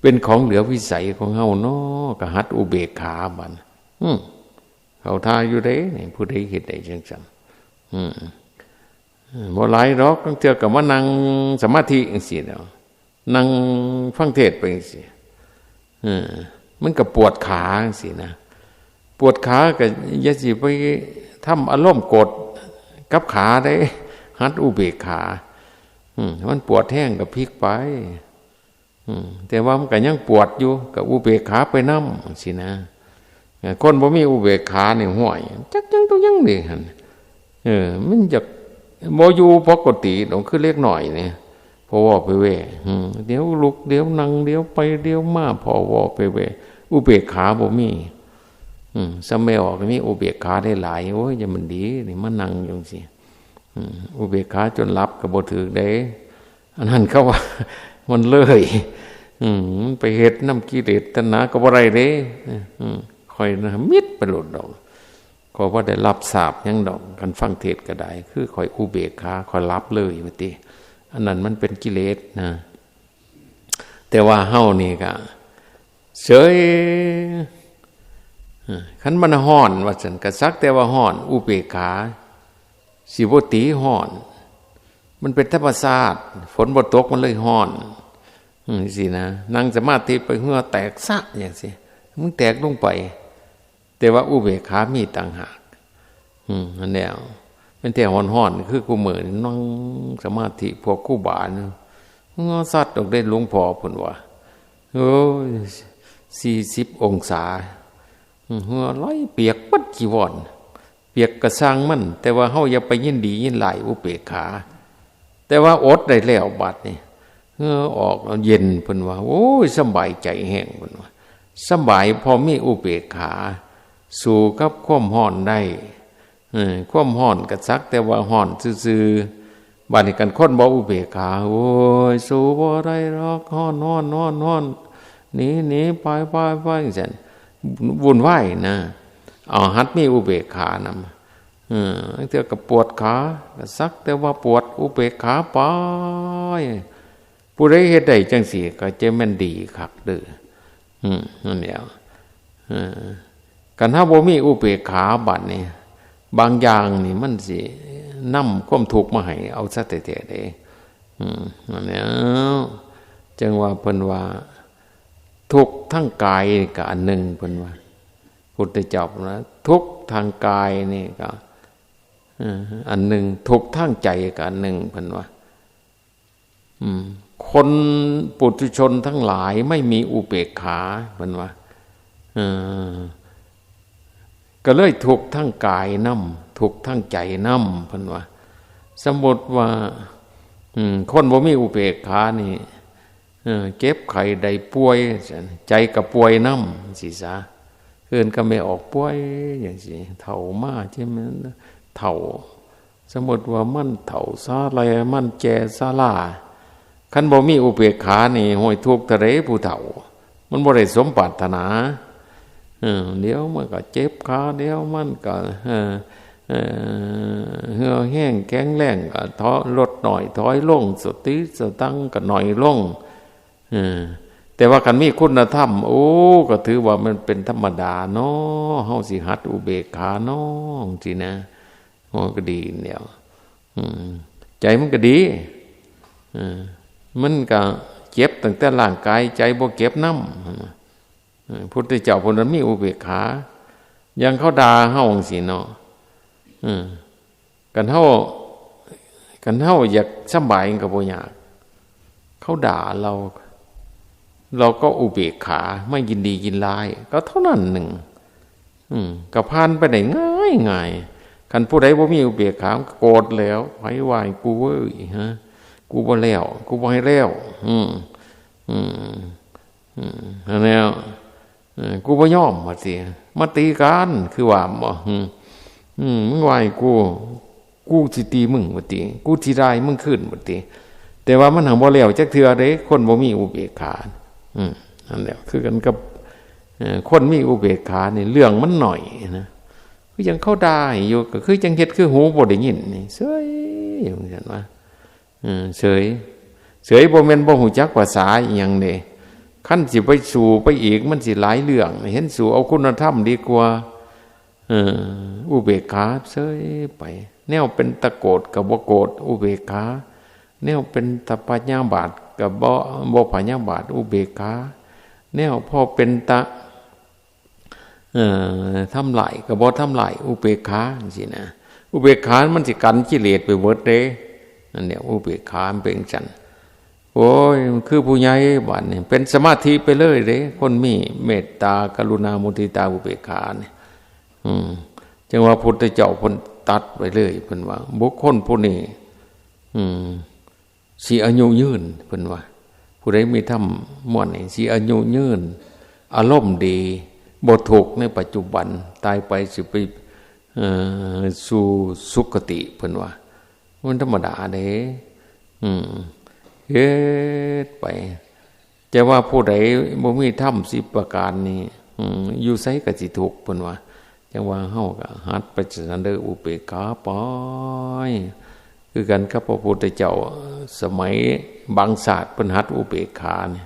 เป็นของเหลือวิสัยของเฮาเนาะ ก็หัดอุเบกขาบัด อืม เข้าท่าอยู่เด้ นี่ ผู้ใดเฮ็ดได้จังซั่น อืม บ่หลายดอก ลางเทื่อก็มานั่งสมาธิจังซี้แหล้ว นั่งฟังเทศน์ไปจังซี้ เออ มันก็ปวดขาจังซี้นะ ปวดขาก็อย่าสิไปทำอารมณ์โกรธกับขาเด้ หัดอุเบกขา อืม มันปวดแฮงก็พลิกไป อืม แต่ว่ามันก็ยังปวดอยู่ ก็อุเบกขาไปนำจังซี้นะ เออ คนบ่มีอุเบกขานี่ ห้วย จักหยังต่อหยังเด้หั่น เออ มันอยากบ่อยู่ปกติดอก คือเด็กน้อยนี่ พ้อเว้าไปแว่ อืม เดี๋ยวลุก เดี๋ยวนั่ง เดี๋ยวไป เดี๋ยวมา พ้อเว้าไปแว่ อุเบกขาบ่มี อืม ส่ำแม่ออกนี่มีอุเบกขาได้หลาย โอ้ย อย่ามันดี นี่มานั่งอยู่จังซี้ อืม อุเบกขาจนหลับก็บ่ถืกเด้ อันนั้นเขาว่า มันเลย อืม มันไปเฮ็ดนำกิเลสตัณหาก็บ่ได้เด้ อืม ข้อยนะมิดไปโลดดอก ข้อยบ่ได้รับทราบหยังดอก คันฟังเทศน์ก็ได้ คือข้อยอุเบกขา ข้อยหลับเลยว่าติ อันนั้นมันเป็นกิเลสนะ แต่ว่าเฮานี่ก็เฉย เออ คันมันร้อนว่าซั่น ก็สักแต่ว่าร้อน อุเบกขา สิบ่ตีฮ้อน มันเป็นธรรมชาติ ฝนบ่ตกมันเลยฮ้อน อืม จังซี้นะ นั่งสมาธิไปเหงื่อแตกซะจังซี้ มึงแตกลงไป แต่ว่าอุเบกขามีต่างหาก อืม นั่นแหละ แม่นแต่ฮ้อนๆ คือคุมื้อนี่นั่งสมาธิพวกครูบานี่ เหงื่อซัดออกเด้ หลวงพ่อเพิ่นว่า โอ้ย สี่สิบองศา อืม เหงื่อไหลเปียกเบิดจีวร เปียกก็ซ่างมัน แต่ว่าเฮาอย่าไปยินดียินร้าย อุเบกขา แต่ว่าอดได้แล้วบัดนี้ เหงื่อออกแล้วเย็นเพิ่นว่า โอ้ย สำบายใจแฮงเพิ่นว่า สำบายเพราะมีอุเบกขา สู้กับความร้อนได้ เออ ความร้อนก็สักแต่ว่าร้อนซื่อๆ บัดนี้คันคนบ่อุเบกขา โอ้ย สู้บ่ได้ดอก ร้อน ร้อน ร้อน ร้อน หนี หนี ไป ไป ไป จังซั่น วุ่นวายนะ เอาหัดมีอุเบกขานำ เออ ลางเทื่อก็ปวดขา ก็สักแต่ว่าปวด อุเบกขาไป ผู้ใดเฮ็ดได้จังซี้ก็จะแม่นดีคักเด้อ อืม นั่นแหล้ว เออ คันเฮาบ่มีอุเบกขาบัดนี้ บางอย่างนี่มันสินำความทุกข์มาให้เอาซะแท้ๆ เด้ อืม นั่นแหล้ว จั่งว่าเพิ่นว่า ทุกข์ทางกายนี่ก็อันหนึ่ง เพิ่นว่า พุทธเจ้าเพิ่นว่า ทุกข์ทางกายนี่ก็ เอ่อ อันหนึ่ง ทุกข์ทางใจก็อันหนึ่ง เพิ่นว่า อืม คนปุถุชนทั้งหลายไม่มีอุเบกขา เพิ่นว่า เออ ก็เลยทุกข์ทั้งกายนำ ทุกข์ทั้งใจนำ เพิ่นว่า สมมติว่า อืม คนบ่มีอุเบกขานี่ เออ เจ็บไข้ได้ป่วย ใจก็ป่วยนำ สิซะ เอิ้นก็ไม่ออกป่วย จั่งซี้ เฒ่ามา ใช่ไหม เฒ่า สมมติว่ามันเฒ่าซาแล มันแก่ซาลา คันบ่มีอุเบกขานี่ โห้ย ทุกข์เท่าใดผู้เฒ่า มันบ่ได้สมปรารถนา เออ เดี๋ยวมันก็เจ็บขา เดี๋ยวมันก็ เออ เออ เหื่อแห้งแข็งแรงก็ถอย ลดน้อยถอยลง สติสตังค์ก็น้อยลง เออ แต่ว่าคันมีคุณธรรม โอ้ ก็ถือว่ามันเป็นธรรมดาเนาะ เฮาสิหัดอุเบกขาเนาะ จั่งซี้นะ โอ้ ก็ดีแล้ว อืม ใจมันก็ดี เออ มันก็เจ็บตั้งแต่ร่างกาย ใจบ่เจ็บนำ เออ พุทธเจ้าเพิ่นว่ามีอุเบกขา อย่างเขาด่าเฮาจั่งซี้เนาะ เออ คันเฮา คันเฮาอยากสำบายมันก็บ่ยาก เขาด่าเรา เราก็อุเบกขา ไม่ยินดียินร้าย ก็เท่านั้นหนึ่ง อืม ก็ผ่านไปได้ง่ายง่าย คันผู้ใดบ่มีอุเบกขา มันก็โกรธแล้ว ไผว่าให้กูเว้ย ฮะ กูบ่แล้ว กูบ่ให้แล้ว อืม อืม อืม อันแล้ว เออ กูบ่ยอม ว่าติ มาตีกัน คือว่าบ่ อืม อืม มึงว่าให้กู กูสิตีมึง ว่าติ กูสิด่ามึงคืน ว่าติ แต่ว่ามันหั้นบ่แล้วจักเทื่อเด้ คนบ่มีอุเบกขา อืม นั่นแหละ คือกันกับ เอ่อ คนมีอุเบกขานี่ เรื่องมันน้อยนะ คือจั่งเขาด่าอยู่ ก็คือจั่งเฮ็ดคือหูบ่ได้ยินนี่ เฉย จั่งซี้นะ เออ เฉย เฉยบ่แม่นบ่ฮู้จักภาษาอิหยังเด้ คันสิไปสู้ไปอีก มันสิหลายเรื่อง เห็นสู้เอาคุณธรรมดีกว่า เออ อุเบกขาเฉยไป แนวเป็นตาโกรธก็บ่โกรธ อุเบกขา แนวเป็นตาพยาบาทก็บ่ บ่พยาบาท อุเบกขา แนวพอเป็นตา เอ่อ ทำลายก็บ่ทำลาย อุเบกขาจั่งซี้นะ อุเบกขามันสิกันกิเลสไปเบิดเด้ นั่นแหละ อุเบกขามันเป็นจั่งซั้น โอ้ย มันคือผู้ใหญ่บาดนี้ เป็นสมาธิไปเลยเด้ คนมีเมตตา กรุณา มุทิตา อุเบกขานี่ อืม จั่งว่าพุทธเจ้าเพิ่นตรัสไว้เลย เพิ่นว่า บุคคลผู้นี้ อืม สิอายุยืน เพิ่นว่า ผู้ใดมีธรรมม่วนนี่ สิอายุยืน อารมณ์ดี บ่ทุกข์ในปัจจุบัน ตายไปสิไป เอ่อ สู่สุคติ เพิ่นว่า มันธรรมดาเด้ อืม เฮ็ดไป แต่ว่าผู้ใดบ่มีธรรมสิบประการนี่ อืม อยู่ไสก็สิทุกข์ เพิ่นว่า จั่งว่าเฮาก็หัดไปซั่นเด้อ อุเบกขาไป คือกันกับพระพุทธเจ้า สมัยบางชาติเพิ่นหัดอุเบกขานี่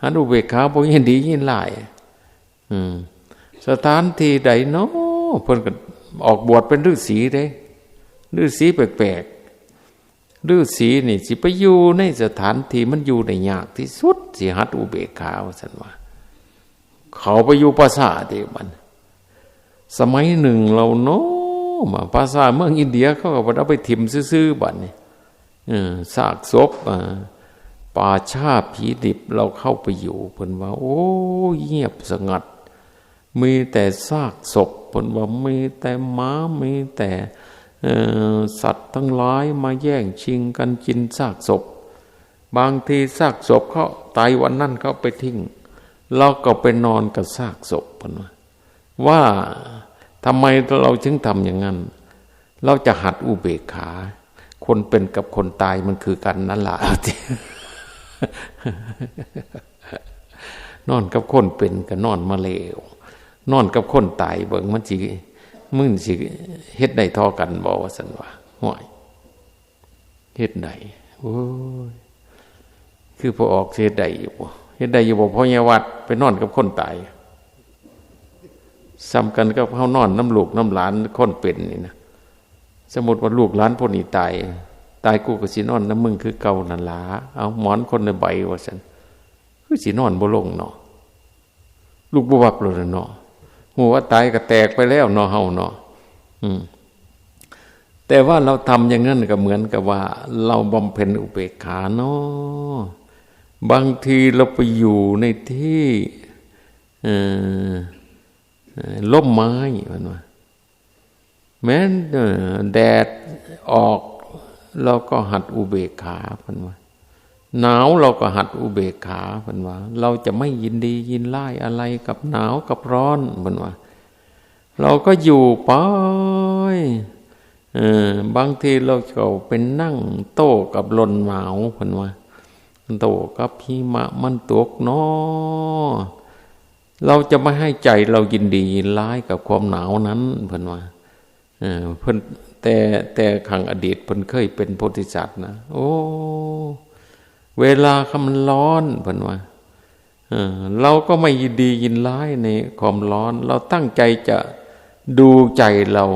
หัดอุเบกขาบ่ยินดียินร้าย อืม สถานที่ใดน้อ เพิ่นก็ออกบวชเป็นฤาษีเด้ ฤาษีแปลกๆ ฤาษีนี่สิไปอยู่ในสถานที่มันอยู่ได้ยากที่สุด สิหัดอุเบกขา ว่าซั่นว่า เขาไปอยู่ป่าช้าติบัด สมัยหนึ่งแล้วเนาะ มาป่าช้าเมืองอินเดียเขาก็บ่ได้เอาไปถิ่มซื่อๆ บัดนี้ เออ ซากศพ อ่า ป่าช้าผีดิบ เราเข้าไปอยู่ เพิ่นว่า โอ้ย เงียบสงัด มีแต่ซากศพ เพิ่นว่า มีแต่หมา มีแต่ เอ่อ สัตว์ทั้งหลายมาแย่งชิงกันกินซากศพ บางทีซากศพเขาตายวันนั้นเขาไปทิ้ง เราก็ไปนอนกับซากศพ เพิ่นว่า ว่าทำไมเราถึงทำอย่างนั้น เราจะหัดอุเบกขา คนเป็นกับคนตายมันคือกันนั่นล่ะ นอนกับคนเป็นก็นอนมาแล้ว นอนกับคนตายเบิ่งมันสิ มันสิเฮ็ดได้เท่ากันบ่ ว่าซั่นว่า ห้วย เฮ็ดได้ โอ้ย คือพอออกสิเฮ็ดได้อยู่บ่ เฮ็ดได้อยู่บ่ พญาวัดไปนอนกับคนตาย ส่ำกันกับเฮานอนนำลูกนำหลานคนเป็นนี่นะ สมมุติว่าลูกหลานพวกนี้ตาย ตายกูก็สินอนนำมึงคือเก่านั่นล่ะ เอาหมอนคนละใบ ว่าซั่น คือสินอนบ่ลงเนาะ ลุกบ่วับเลยเนาะ ฮู้ว่าตายก็แตกไปแล้วเนาะ เฮาเนาะ อืม แต่ว่าเราทำอย่างนั้นก็เหมือนกับว่าเราบำเพ็ญอุเบกขาเนาะ บางทีเราไปอยู่ในที่ เอ่อ เอ่อ ร่มไม้ เพิ่นว่า แม้น เอ่อ แดดออก เราก็หัดอุเบกขา เพิ่นว่า หนาวเราก็หัดอุเบกขา เพิ่นว่า เราจะไม่ยินดียินร้ายอะไรกับหนาวกับร้อน เพิ่นว่า เราก็อยู่ไป เออ บางทีเราก็ไปนั่งโต้กับลมหนาว เพิ่นว่า โต้กับหิมะมันตกเนาะ เราจะไม่ให้ใจเรายินดียินร้ายกับความหนาวนั้น เพิ่นว่า เออ เพิ่น แต่ แต่ครั้งอดีตเพิ่นเคยเป็นโพธิสัตว์นะ โอ้ เวลาคันมันร้อน เพิ่นว่า เออ เราก็ไม่ยินดียินร้ายในความร้อน เราตั้งใจจะดูใจเรา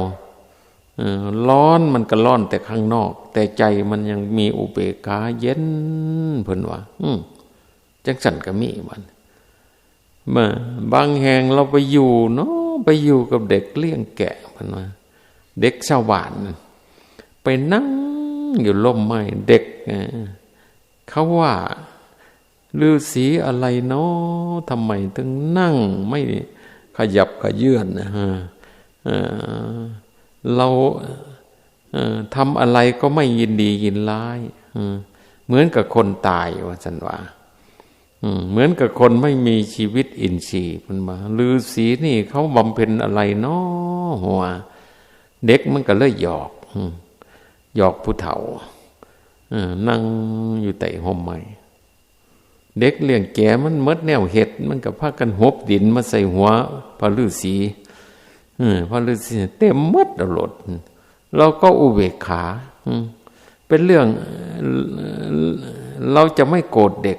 เออ ร้อนมันก็ร้อนแต่ข้างนอก แต่ใจมันยังมีอุเบกขาเย็น เพิ่นว่า อืม จังซั่นก็มีบัด มา บางแห่งเราไปอยู่เนาะ ไปอยู่กับเด็กเลี้ยงแกะ เพิ่นว่า เด็กชาวบ้านน่ะ ไปนั่งอยู่ร่มไม้ เด็ก เอ่อ เขาว่า ฤๅษีอะไรเนาะ ทำไมถึงนั่งไม่ขยับเขยื้อนนะฮะ เอ่อ เรา เอ่อ ทำอะไรก็ไม่ยินดียินร้าย เออ เหมือนกับคนตาย ว่าซั่นว่า อืม เหมือนกับคนไม่มีชีวิตอินทรีย์ เพิ่นว่า ฤๅษีนี่เขาบำเพ็ญอะไรเนาะ หัว เด็กมันก็เลยหยอก อืม หยอกผู้เฒ่า เออ นั่งอยู่ใต้ฮ่มไม้ เด็กเลี้ยงแกะมันหมดแนวเฮ็ด มันก็พากันหบดินมาใส่หัวพระฤๅษี เออ พระฤๅษีเต็มหมดเอาโลด เราก็อุเบกขา อืม เป็นเรื่อง เอ่อ เราจะไม่โกรธเด็ก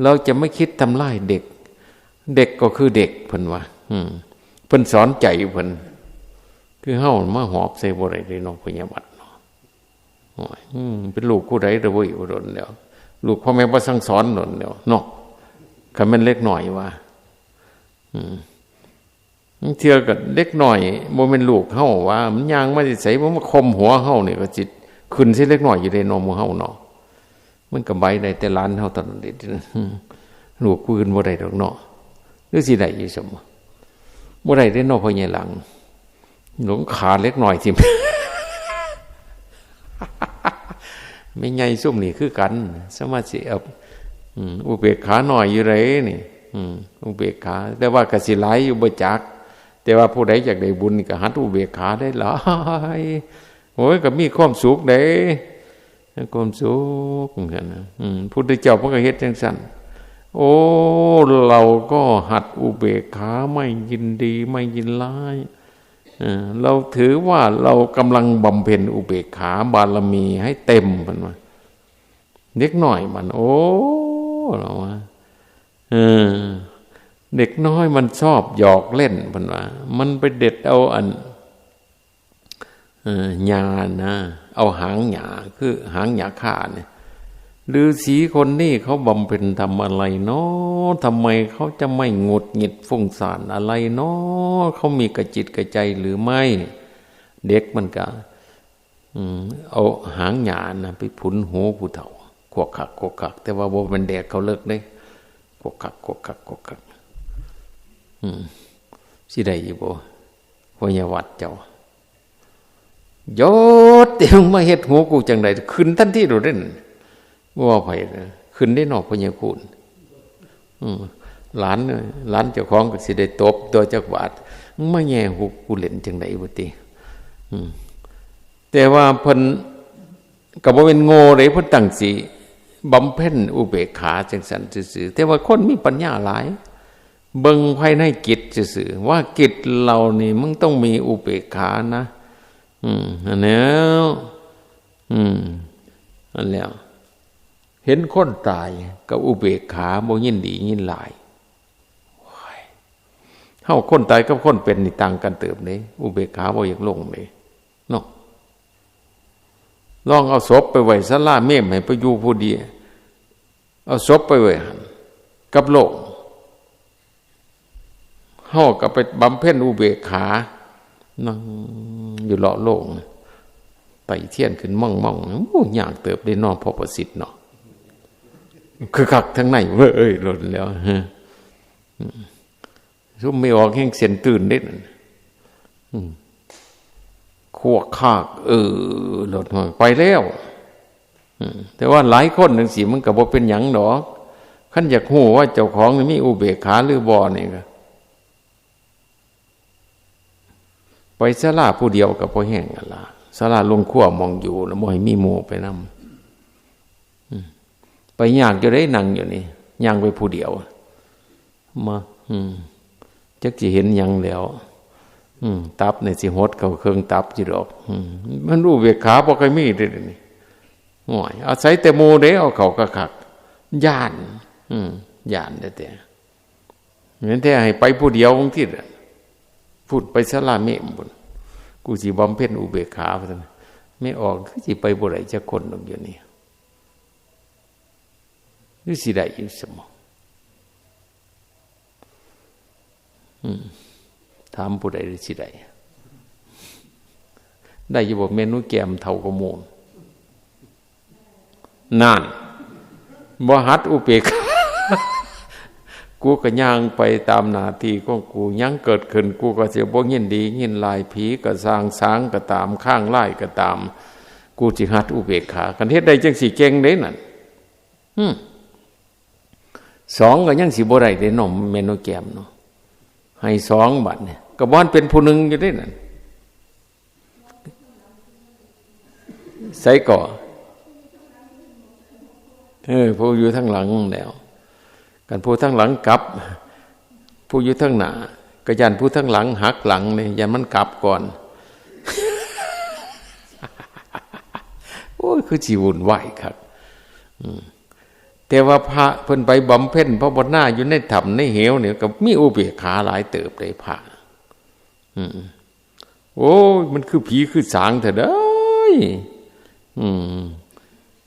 เราจะไม่คิดทำร้ายเด็ก เด็กก็คือเด็ก เพิ่นว่า อืม เพิ่นสอนใจเพิ่น คือเฮามาหอบใส่บ่ได้เด้เนาะ พญาวัดเนาะ โอ้ย อืม เป็นลูกผู้ใดเด้อเว้ย บ่โดนแล้ว ลูกพ่อแม่บ่สั่งสอนโดนแล้วเนาะ คันแม่นเด็กน้อยว่า อืม เทื่อก็เด็กน้อย บ่แม่นลูกเฮาว่า มันย่างมาแต่ไส บ่มาข่มหัวเฮานี่ก็สิขึ้นใส่เด็กน้อยอยู่เด้เนาะ หมู่เฮาเนาะ มันก็ใบ้ได้แต่หลานเฮาเท่านั้นเด้ อืม ลูกผู้อื่นบ่ได้ดอกเนาะ หรือสิได้อยู่ซั่นบ่ บ่ได้เด้เนาะ พ่อใหญ่หลัง หลวงขาเด็กน้อยทิ่ม แม่ใหญ่ซุมนี่คือกัน สามารถสิเอา อืม อุเบกขาน้อยอยู่ไดนี่ อืม อุเบกขา แต่ว่าก็สิหลายอยู่บ่จัก แต่ว่าผู้ใดอยากได้บุญนี่ก็หัดอุเบกขาได้หลาย โอ้ย ก็มีความสุขเด้ มีความสุขเหมือนกันนะ อืม พุทธเจ้าเพิ่นก็เฮ็ดจังซั่น โอ้ เราก็หัดอุเบกขา ไม่ยินดี ไม่ยินร้าย เออ เราถือว่าเรากำลังบำเพ็ญอุเบกขาบารมีให้เต็ม เพิ่นว่า เด็กน้อยมัน โอ้ เราว่า เออ เด็กน้อยมันชอบหยอกเล่น เพิ่นว่า มันไปเด็ดเอาอัน เออ หญ้านะ เอาหางหญ้า คือหางหญ้าคาเนี่ย ฤๅษีคนนี้เขาบำเพ็ญทำอะไรเนาะ ทำไมเขาจะไม่หงุดหงิดฟุ้งซ่านอะไรเนาะ เขามีกระจิตกระใจหรือไม่ เด็กมันก็ อืม เอาหางหญ้านะ ไปผุนหูผู้เฒ่า ขวกขัก ขวกขัก แต่ว่าบ่แม่นแดกเขาเลิกเด้ ขวกขัก ขวกขัก ขวกขัก อืม สิได้อยู่บ่ พญาวัดเจ้า หยุด เดี๋ยวมึงมาเฮ็ดหูกูจังใด ขึ้นทันทีโลดเด้ บ่ว่าไผนะ ขึ้นได้นอกพญาคูณ อืม หลาน หลานเจ้าของก็สิได้ตบตัวจักบาท มึงมาแย่หูกูเล่นจังใดบ่ติ อืม แต่ว่าเพิ่นก็บ่แม่นโง่เด้ เพิ่นตั้งสิบำเพ็ญอุเบกขาจังซั่นซื่อๆ แต่ว่าคนมีปัญญาหลาย เบิ่งภายในจิตซื่อๆ ว่าจิตเรานี่มึงต้องมีอุเบกขานะ อืม อันแล้ว อืม อันแล้ว เห็นคนตายก็อุเบกขา บ่ยินดียินร้าย โอ้ย เฮาคนตายกับคนเป็นนี่ต่างกันเติบเด้ อุเบกขาบ่อยากลงเด้ เนาะ ลองเอาศพไปไว้ศาลาเมรุให้ไปอยู่ผู้เดียว เอาศพไปไว้หั่น กับโลง เฮาก็ไปบำเพ็ญอุเบกขา นั่งอยู่เลาะโลง ต่เทียนขึ้นม่องๆ โอ้ ยากเติบได้เนาะ พอประสิทธิ์เนาะ คือคักทั้งในเว้ย หล่นแล้ว ฮะ ซุมไม่ออกแห่งเส้นตื่นเด้นั่น อืม ขวกขาก เออ หล่นไปแล้ว อืม แต่ว่าหลายคนจั่งซี้มันก็บ่เป็นหยังดอก คันอยากฮู้ว่าเจ้าของนี่มีอุเบกขาหรือบ่นี่ก็ ไปศาลาผู้เดียวก็พอแฮงนั่นล่ะ ศาลาโรงครัวหม่องอยู่นะ บ่ให้มีหมู่ไปนำ อืม ไปยากอยู่เด้ นั่งอยู่นี่ ย่างไปผู้เดียว มา อืม จักสิเห็นหยังแล้ว อืม ตับนี่สิหดเข้าเครื่องตับอยู่ดอก อืม มันอุเบกขาบ่ค่อยมีเด้นี่ โอ้ย อาศัยแต่หมู่เด้ เอาเข้าคักๆ ย้าน อืม ย้านแท้ๆ แม่นแท้ให้ไปผู้เดียวจั่งซี้ล่ะ พุ้นไปศาลาเมมพุ้น กูสิบำเพ็ญอุเบกขา ว่าซั่น แม่ออก คือสิไปบ่ได้จักคนดอกเดี๋ยวนี้ หรือสิได้อยู่สมอ อืม ถามผู้ใดหรือสิได้ ได้อยู่บ่ แม่หนูแก้มเฒ่ากว่าหมู่ นั่น บ่หัดอุเบกขา กูก็ย่างไปตามหน้าที่ของกู หยังเกิดขึ้น กูก็สิบ่ยินดียินร้าย ผีก็ซ่าง สางก็ตาม คางลายก็ตาม กูสิหัดอุเบกขา คันเฮ็ดได้จั่งซี้เก่งเด้นั่น อืม สองก็ยังสิบ่ได้เด้เนาะ แม่นบ่แก้มเนาะ ให้สองบัดนี่ ก็บ่ทันเป็นผู้หนึ่งอยู่เด้นั่น ไสก่อ เออ ผู้อยู่ทางหลังแล้ว คันผู้ทางหลังกลับ ผู้อยู่ทางหน้า ก็ย้านผู้ทางหลังหักหลังนี่ ย้านมันกลับก่อน โอ้ย คือสิวุ่นวายคัก อืม แต่ว่าพระเพิ่นไปบำเพ็ญภาวนาอยู่ในถ้ำในเหวนี่ ก็มีอุเบกขาหลายเติบเด้พระ อืม โอ้ย มันคือผีคือสางแท้เด้ย อืม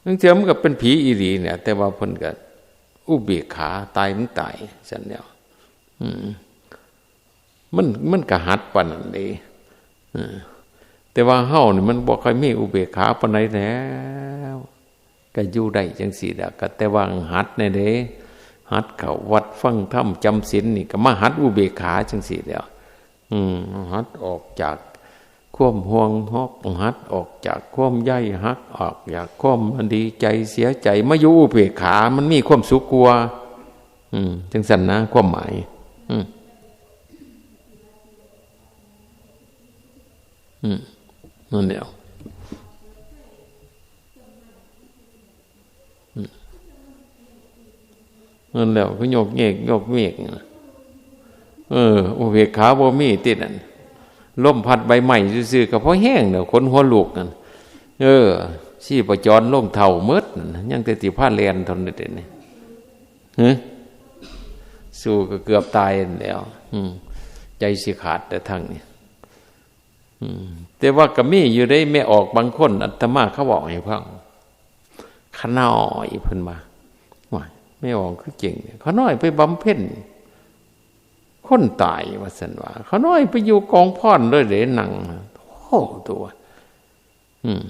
ลางเทื่อมันก็เป็นผีอีหลีเนี่ย แต่ว่าเพิ่นก็อุเบกขา ตายมันตาย ซั่นแหล้ว อืม มัน มันก็หัดปานนั้นเด้ เออ แต่ว่าเฮานี่มันบ่ค่อยมีอุเบกขาปานใดแล้ว ก็อยู่ได้จั่งซี้แหละ ก็แต่ว่าหัดแหน่เด้ หัดเข้าวัดฟังธรรมจำศีลนี่ ก็มาหัดอุเบกขาจั่งซี้แหล้ว อืม หัดออกจากความห่วง หัด หัดออกจากความใย หัดออกจากความดีใจเสียใจ มาอยู่อุเบกขา มันมีความสุขกว่า อืม จั่งซั่นนะ ความหมาย อืม อืม นั่นแหละ อืม นั่นแหละ ก็โยกเยกโยกเยกนะ เออ อุเบกขาบ่มีติดนั่น ลมพัดใบไม้ซื่อๆ ก็พอแห้งแล้ว ขนหัวลุกนั่น เออ ชีพจรลงเท่าหมดนั่น ยังแต่สิพาแล่นเท่านั้นเด้นี่ ฮะ สู้ก็เกือบตายนั่นแหล้ว อืม ใจสิขาดแต่ทั้งนี้ อืม แต่ว่าก็มีอยู่ได้ แม่ออกบางคน อาตมาเขาบอกให้ฟัง ขาน้อยเพิ่นว่า ว่า แม่ออกคือเก่งเนี่ย ขาน้อยไปบำเพ็ญ คนตายว่าซั่นว่า ขาน้อยไปอยู่กองพรเลยเด้ นั่ง โอ้ ตัว อืม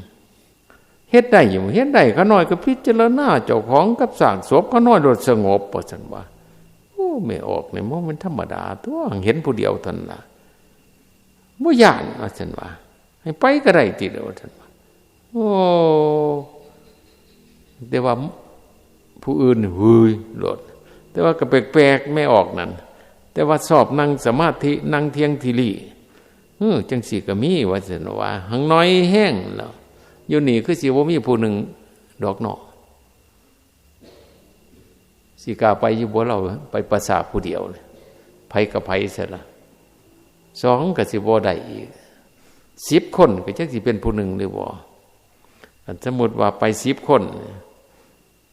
เฮ็ดได้อยู่ เฮ็ดได้ ขาน้อยก็พิจารณาเจ้าของกับซากศพ ขาน้อยโลดสงบ ว่าซั่นว่า โอ้ แม่ออกนี่บ่แม่นธรรมดาตัว เห็นผู้เดียวเท่านั้นล่ะ บ่ย้าน ว่าซั่นว่า ให้ไปก็ได้ติ ว่าซั่นว่า โอ้ แต่ว่าผู้อื่นนี่ หืย โลด แต่ว่าก็แปลกๆ แม่ออกนั่น แต่ว่าชอบนั่งสมาธิ นั่งเที่ยงทีรี เออ จั่งซี้ก็มี ว่าซั่นว่า หังน้อยแฮงแล้ว อยู่นี่คือสิบ่มีผู้หนึ่งดอกเนาะ สิกล้าไปอยู่บ่ เราไปปราสาทผู้เดียวเลย ไผกับไผซะละ สองก็สิบ่ได้อีก สิบคนก็จักสิเป็นผู้หนึ่งหรือบ่ อันสมมุติว่าไปสิบคน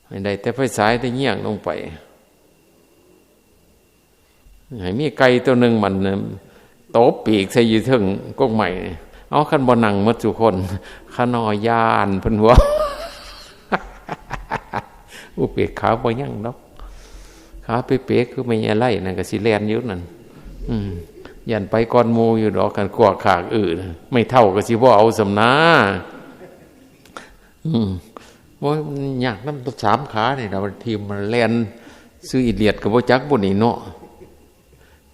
ให้ได้แต่ไฟฉายแต่เยียงลงไป ให้มีไก่ตัวหนึ่งมันน่ะ ตบปีกใส่อยู่เทิงกกไม้ เอา คันบ่นั่งหมดซุคน ขาน้อยย้านเพิ่นว่า อุเบกขาบ่ยังดอก ขาเป๋ๆ คือแม่ยายไล่นั่นก็สิแล่นอยู่นั่น อืม ย้านไปก่อนหมู่อยู่ดอก คันขวกขาก เออ ไม่เท่าก็สิบ่เอาส่ำนา อืม โอ้ย มันยากนำสามขานี่ล่ะ บางทีมันแล่นซื่ออีเลียดก็บ่จักบุนี่เนาะ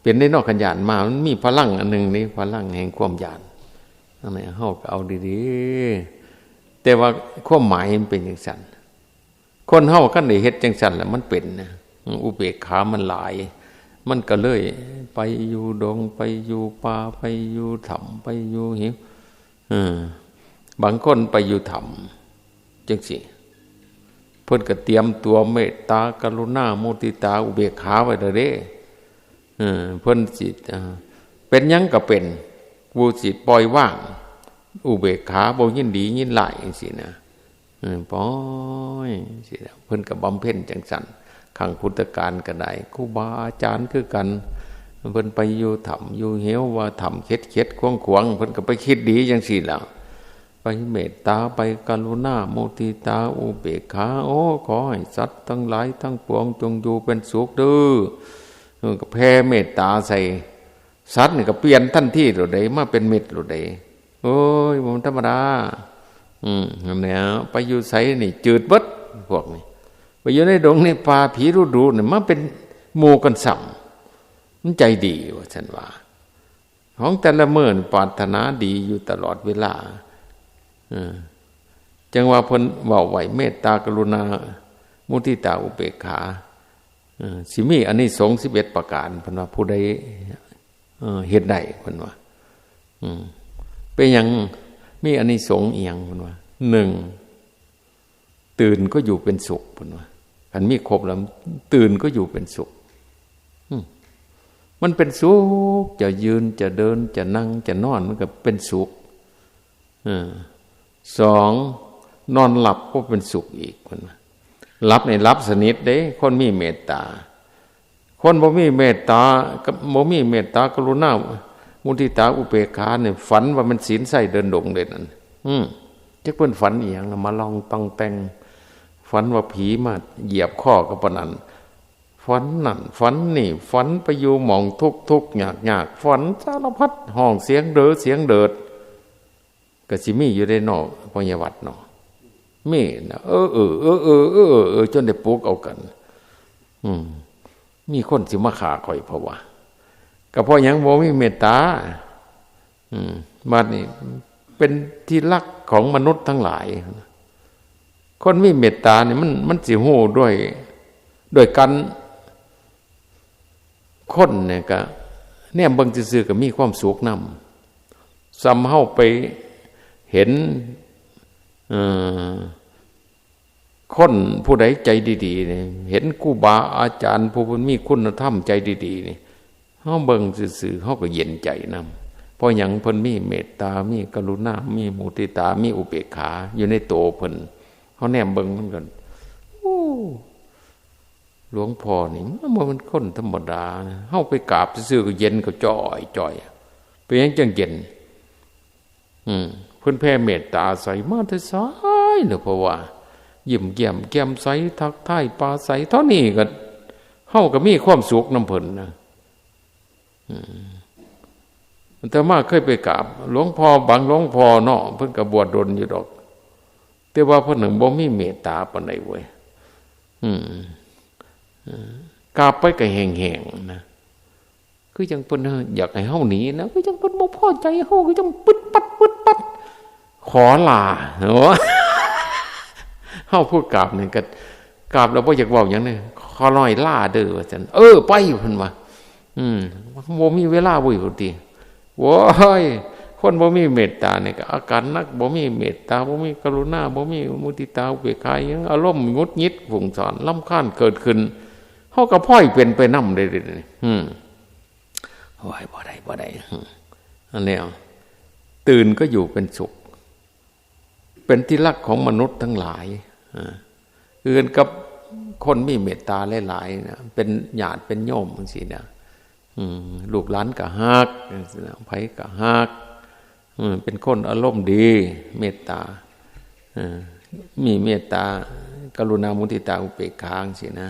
เป็นได้เนาะ คันย้านมา มันมีพลังอันหนึ่งนี่ พลังแห่งความย้าน อันนี้เฮาก็เอาดีๆ แต่ว่าความหมายมันเป็นจั่งซั้น คนเฮาคันได้เฮ็ดจั่งซั้นแล้วมันเป็นนะ อุเบกขามันหลาย มันก็เลยไปอยู่ดง ไปอยู่ป่า ไปอยู่ถ้ำ ไปอยู่เหว เออ บางคนไปอยู่ถ้ำจั่งซี้ เพิ่นก็เตรียมตัวเมตตา กรุณา มุทิตา อุเบกขาไว้แล้วเด้ เออ เพิ่นสิ เอ่อ เป็นหยังก็เป็น ผู้สิปล่อยวาง อุเบกขา บ่ยินดียินร้ายจั่งซี้นะ เออ ปล่อยจั่งซี้นะ เพิ่นก็บำเพ็ญจั่งซั้น ครั้งพุทธกาลก็ได้ ครูบาอาจารย์คือกัน เพิ่นไปอยู่ถ้ำอยู่เหว ว่าถ้ำเข็ดๆ ขวางๆ เพิ่นก็ไปคิดดีจั่งซี้ล่ะ ไปเมตตา ไปกรุณา มุทิตา อุเบกขา โอ้ ขอให้สัตว์ทั้งหลายทั้งปวงจงอยู่เป็นสุขเด้อ เออ ก็แผ่เมตตาใส่ สัตว์นี่ก็เปลี่ยนทันทีโลดเด้ มาเป็นมิตรโลดเด้ โอ้ย บ่ธรรมดา อืม นั่นแหละ ไปอยู่ไสนี่จืดเบิด พวกนี้ ไปอยู่ในดงในป่า ผีดุๆ นี่มาเป็นหมู่กันซ้ำ มันใจดีว่าซั่นว่า ของแต่ละมื้อนี่ปรารถนาดีอยู่ตลอดเวลา เออ จั่งว่าเพิ่นเว้าไว้ เมตตา กรุณา มุทิตา อุเบกขา เออ สิมีอานิสงส์สิบเอ็ดประการ เพิ่นว่า ผู้ใด เออ เฮ็ดได้ เพิ่นว่า อืม เป็นหยัง มีอานิสงส์อีหยัง เพิ่นว่า หนึ่ง ตื่นก็อยู่เป็นสุข เพิ่นว่า คันมีครบแล้ว ตื่นก็อยู่เป็นสุข อืม มันเป็นสุข จะยืน จะเดิน จะนั่ง จะนอน มันก็เป็นสุข เออ สอง นอนหลับก็เป็นสุขอีก เพิ่นว่า หลับนี่หลับสนิทเด้ คนมีเมตตา คนบ่มีเมตตา บ่มีเมตตา กรุณา มุทิตา อุเบกขานี่ ฝันว่ามันศีลไส้เดินดงเด้นั่น อืม จักเพิ่นฝันอีหยังนะ มาลองตองแตง ฝันว่าผีมาเหยียบคอก็ปานนั้น ฝันนั่นฝันนี่ ฝันไปอยู่หม่องทุกข์ๆ ยากๆ ฝันสารพัด ฮ้องเสียงเดอเสียงเดิด ก็สิมีอยู่เด้เนาะ ปริญญาวัตรเนาะ มีนะ เออ เออ เออ จนได้ปลุกเอากัน อืม มีคนสิมาฆ่าข้อยเพราะว่า ก็เพราะหยัง บ่มีเมตตา อืม บัดนี้เป็นที่รักของมนุษย์ทั้งหลาย คนมีเมตตานี่มัน มันสิฮู้ด้วย ด้วยกัน คนเนี่ยก็แนมเบิ่งซื่อๆ ก็มีความสุขนำ ส่ำเฮาไปเห็น เอ่อ คนผู้ใดใจดีๆ นี่ เห็นครูบาอาจารย์ผู้เพิ่นมีคุณธรรมใจดีๆ นี่ เฮาเบิ่งซื่อๆ เฮาก็เย็นใจนำ เพราะหยัง เพิ่นมีเมตตา มีกรุณา มีมุทิตา มีอุเบกขาอยู่ในโตเพิ่น เฮาแนมเบิ่งมันก็ โอ้ หลวงพ่อนี่มันบ่แม่นคนธรรมดานะ เฮาไปกราบซื่อๆ ก็เย็นก็จ้อยๆ เป็นหยังจั่งเย็น อืม เพิ่นแผ่เมตตาใส่มาแต่ไสเนาะ เพราะว่ายิ้มแย้มแจ่มใส ทักทายปราศรัยเท่านี้ก็ เฮาก็มีความสุขนำเพิ่นนะ อืม อาตมาเคยไปกราบหลวงพ่อบางหลวงพ่อเนาะ เพิ่นก็บวชดนอยู่ดอก แต่ว่าเพิ่นนั่นบ่มีเมตตาปานใดเว้ย อืม เออ กราบไปก็แห้งๆ นะ คือจั่งเพิ่นอยากให้เฮาหนีนะ คือจั่งเพิ่นบ่พอใจเฮา คือจั่งปึดปัดปึดปัด ขอลา โอ้ เฮาผู้กราบนี่ก็กราบแล้วบ่อยากเว้าหยังเลย ขอน้อยลาเด้อ ว่าซั่น เออ ไป เพิ่นว่า อืม บ่มีเวลาเว้ย ว่าติ โว้ย คนบ่มีเมตตานี่ก็อาการหนัก บ่มีเมตตา บ่มีกรุณา บ่มีมุทิตา อุเบกขา หยัง อารมณ์หงุดหงิด ฟุ้งซ่าน รำคาญเกิดขึ้น เฮาก็พลอยเป็นไปนำเด้ เด้ เด้ อืม โอ้ย บ่ได้ บ่ได้ อืม อันนี้ ตื่นก็อยู่เป็นสุข เป็นที่รักของมนุษย์ทั้งหลาย อ่า คือกันกับคนมีเมตตาหลายๆ นะ เป็นญาติเป็นโยมจั่งซี้นะ อืม ลูกหลานก็ฮักจั่งซี้นะ ไผก็ฮัก อืม เป็นคนอารมณ์ดี เมตตา เออ มีเมตตา กรุณา มุทิตา อุเบกขาจั่งซี้นะ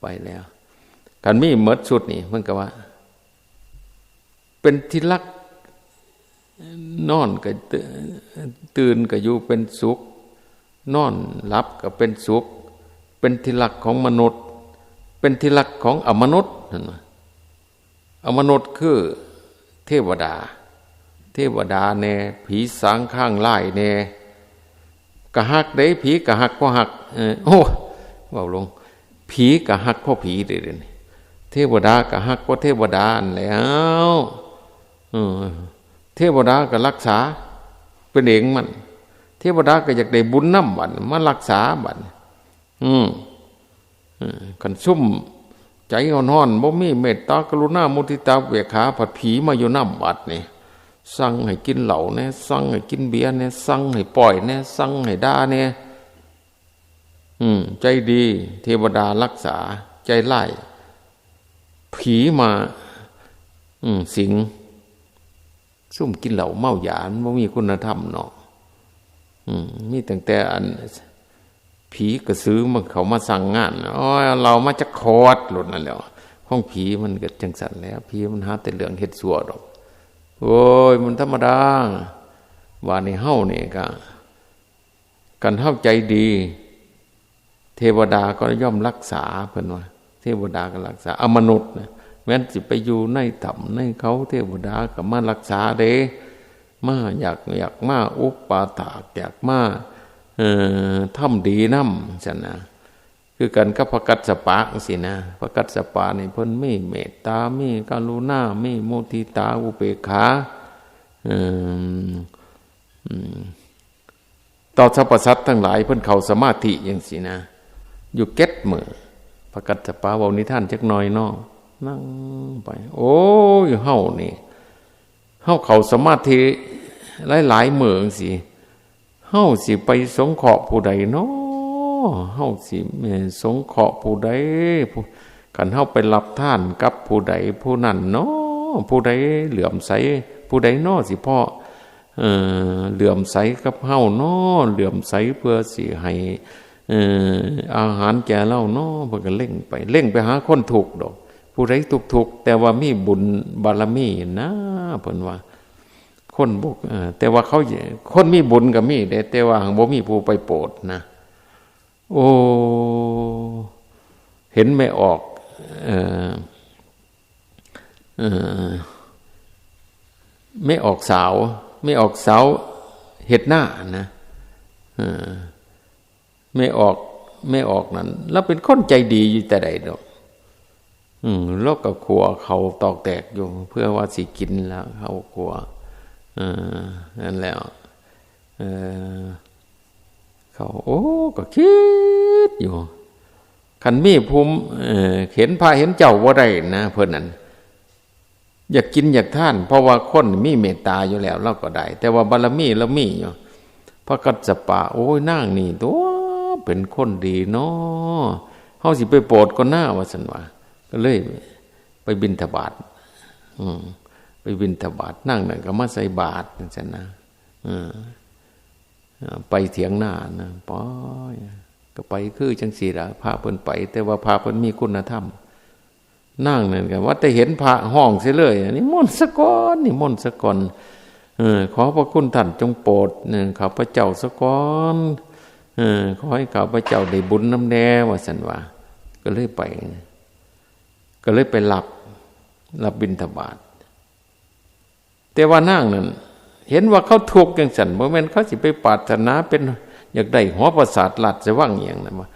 ไปแล้ว คันมีหมดชุดนี่ มันก็ว่า เป็นที่รัก นอนก็ตื่น ตื่นก็อยู่เป็นสุข นอนหลับก็เป็นสุข เป็นที่รักของมนุษย์ เป็นที่รักของอมนุษย์นั่นนะ อมนุษย์คือเทวดา เทวดาแน่ ผีสางข้างร้ายแน่ กะฮักเด้ ผีกะฮักพอฮัก เออ โอ้ เว้าลง ผีกะฮักพอผีเด้ เดี๋ยวนี้ เทวดากะฮักพอเทวดานั่นแหล้ว เออ เทวดากะรักษา เป็นเองมัน เทวดากะอยากได้บุญนำบัด มารักษาบัด อืม เออ คันซุ่มใจฮ้อนๆ บ่มีเมตตากรุณามุทิตาอุเบกขา ผัดผีมาอยู่นำบัดนี่ สั่งให้กินเหล้าแน่ สั่งให้กินเบียร์แน่ สั่งให้ป้อยแน่ สั่งให้ด่าแน่ อืม ใจดี เทวดารักษา ใจร้าย ผีมา อืม สิง ซุ่มกินเหล้าเมายา มันบ่มีคุณธรรมเนาะ อืม มีตั้งแต่อัน ผีกระสือมันเข้ามาสั่งงาน โอ้ย เอาเหล้ามาจักขวดโลดนั่นแหล้ว ของผีมันก็จั่งซั้นแหล้ว ผีมันหาแต่เรื่องเฮ็ดชั่วดอก โอ้ย มันธรรมดา ว่านี่เฮานี่ก็ คันเฮาใจดี เทวดาก็ย่อมรักษา เพิ่นว่า เทวดาก็รักษา อมนุษย์นะ แม้นสิไปอยู่ในถ้ำในเขา เทวดาก็มารักษาเด้ มาอยาก อยากมาอุปถาก อยากมา เอ่อ ทำดีนำ ซั่นนะ คือกันกับพระกัสสปะจั่งซี้นะ พระกัสสปะนี่เพิ่นมีเมตตา มีกรุณา มีมุทิตา อุเบกขา เอิ่ม อืม ต่อสรรพสัตว์ทั้งหลาย เพิ่นเข้าสมาธิจั่งซี้นะ อยู่เจ็ดมื้อ พระกัสสปะเว้านิทานจักหน่อยเนาะ นั่งไป โอ้ย เฮานี่ เฮาเข้าสมาธิหลายๆ มื้อจั่งซี้ เฮาสิไปสงเคราะห์ผู้ใดน้อ เฮาสิ เอ่อ สงเคราะห์ผู้ใด ผู้ คันเฮาไปรับทานกับผู้ใดผู้นั้นน้อ ผู้ใดเหลื่อมใส ผู้ใดน้อสิพอ เอ่อ เหลื่อมใสกับเฮาน้อ เหลื่อมใสเพื่อสิให้ เอ่อ อาหารแก่เราน้อ เพิ่นก็เล็งไป เล็งไปหาคนทุกข์ดอก ผู้ใดทุกข์ๆ แต่ว่ามีบุญบารมีนะ เพิ่นว่า คนบ่ เอ่อ แต่ว่าเขา คนมีบุญก็มีเด้ แต่ว่าบ่มีผู้ไปโปรดนะ โอ้ เห็นแม่ออก เอ่อ เอ่อ แม่ออกสาว แม่ออกสาวเฮ็ดนานะ เอ่อ แม่ออก แม่ออกนั่น ลาวเป็นคนใจดีอยู่แต่ใดดอก อืม ลาวก็ขั่วข้าวตอกแตกอยู่ เพื่อว่าสิกินแล้ว ข้าวขั่ว เออ นั่นแหล้ว เออ เขา โอ้ ก็คิดอยู่ คันมีผู้ เอ่อ เห็นพระเห็นเจ้าบ่ได้นะ เพิ่นนั่น อยากกินอยากทาน เพราะว่าคนมีเมตตาอยู่แล้ว ลาวก็ได้ แต่ว่าบารมีลาวมีอยู่ พระกัสสปะ โอ้ย นางนี่ตั๊ว เป็นคนดีน้อ เฮาสิไปโปรดก่อนนา ว่าซั่นว่า ก็เลยไปบิณฑบาต อืม ไปบิณฑบาต นางนั่นก็มาใส่บาตรจั่งซั่นนะ เออ เอ่อ ไปเถียงนานะ ไป ก็ไปคือจั่งซี้ล่ะ พระเพิ่นไป แต่ว่าพระเพิ่นมีคุณธรรม นางนั่นก็ว่าแต่เห็นพระฮ้องเสียเลย นิมนต์ซะก่อน นิมนต์ซะก่อน เออ ขอพระคุณท่านจงโปรด เออ ข้าพเจ้าซะก่อน เออ ขอให้ข้าพเจ้าได้บุญนำแน่ ว่าซั่นว่า ก็เลยไป ก็เลยไปรับ รับบิณฑบาต แต่ว่านางนั่น เห็นว่าเขาทุกข์จั่งซั่น บ่แม่นเขาสิไปปรารถนาเป็น อยากได้หอปราสาทราชวังอิหยังนั่นว่า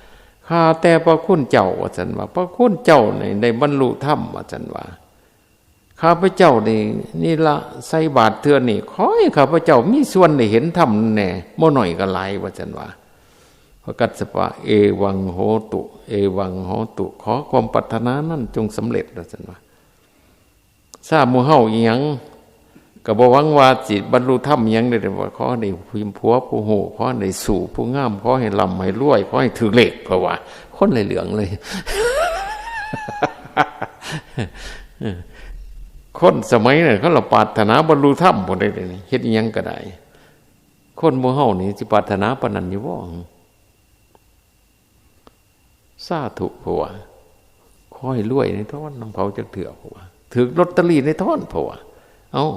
ข้าแต่พระคุณเจ้า ว่าซั่นว่า พระคุณเจ้านี่ได้บรรลุธรรม ว่าซั่นว่า ข้าพเจ้านี่ นี่ละใส่บาตรเทื่อนี่ ขอให้ข้าพเจ้ามีส่วนได้เห็นธรรมแน่ บ่น้อยก็หลาย ว่าซั่นว่า พระกัสสปะ เอวังโหตุ เอวังโหตุ ขอความปรารถนานั้นจงสำเร็จ ว่าซั่นว่า ซาหมู่เฮาอีหยัง ก็บ่หวังว่าสิบรรลุธรรมอิหยังเด้ แต่ว่าขอให้ได้ผัวผู้ฮู้ ขอให้ได้สู้ผู้งาม ขอให้ร่ำให้รวย ขอให้ถืกเลข เพราะว่าคนละเรื่องเลย คนสมัยนั้นเขาละปรารถนาบรรลุธรรมพุ้นเด้ เดี๋ยวนี้เฮ็ดอิหยังก็ได้ คนหมู่เฮานี่สิปรารถนาปานนั้นอยู่บ่ สาธุ เพราะว่า ขอให้รวยในท้อนนำเขาจักเทื่อ เพราะว่า ถืกลอตเตอรี่ในท้อน เพราะว่า เอ้า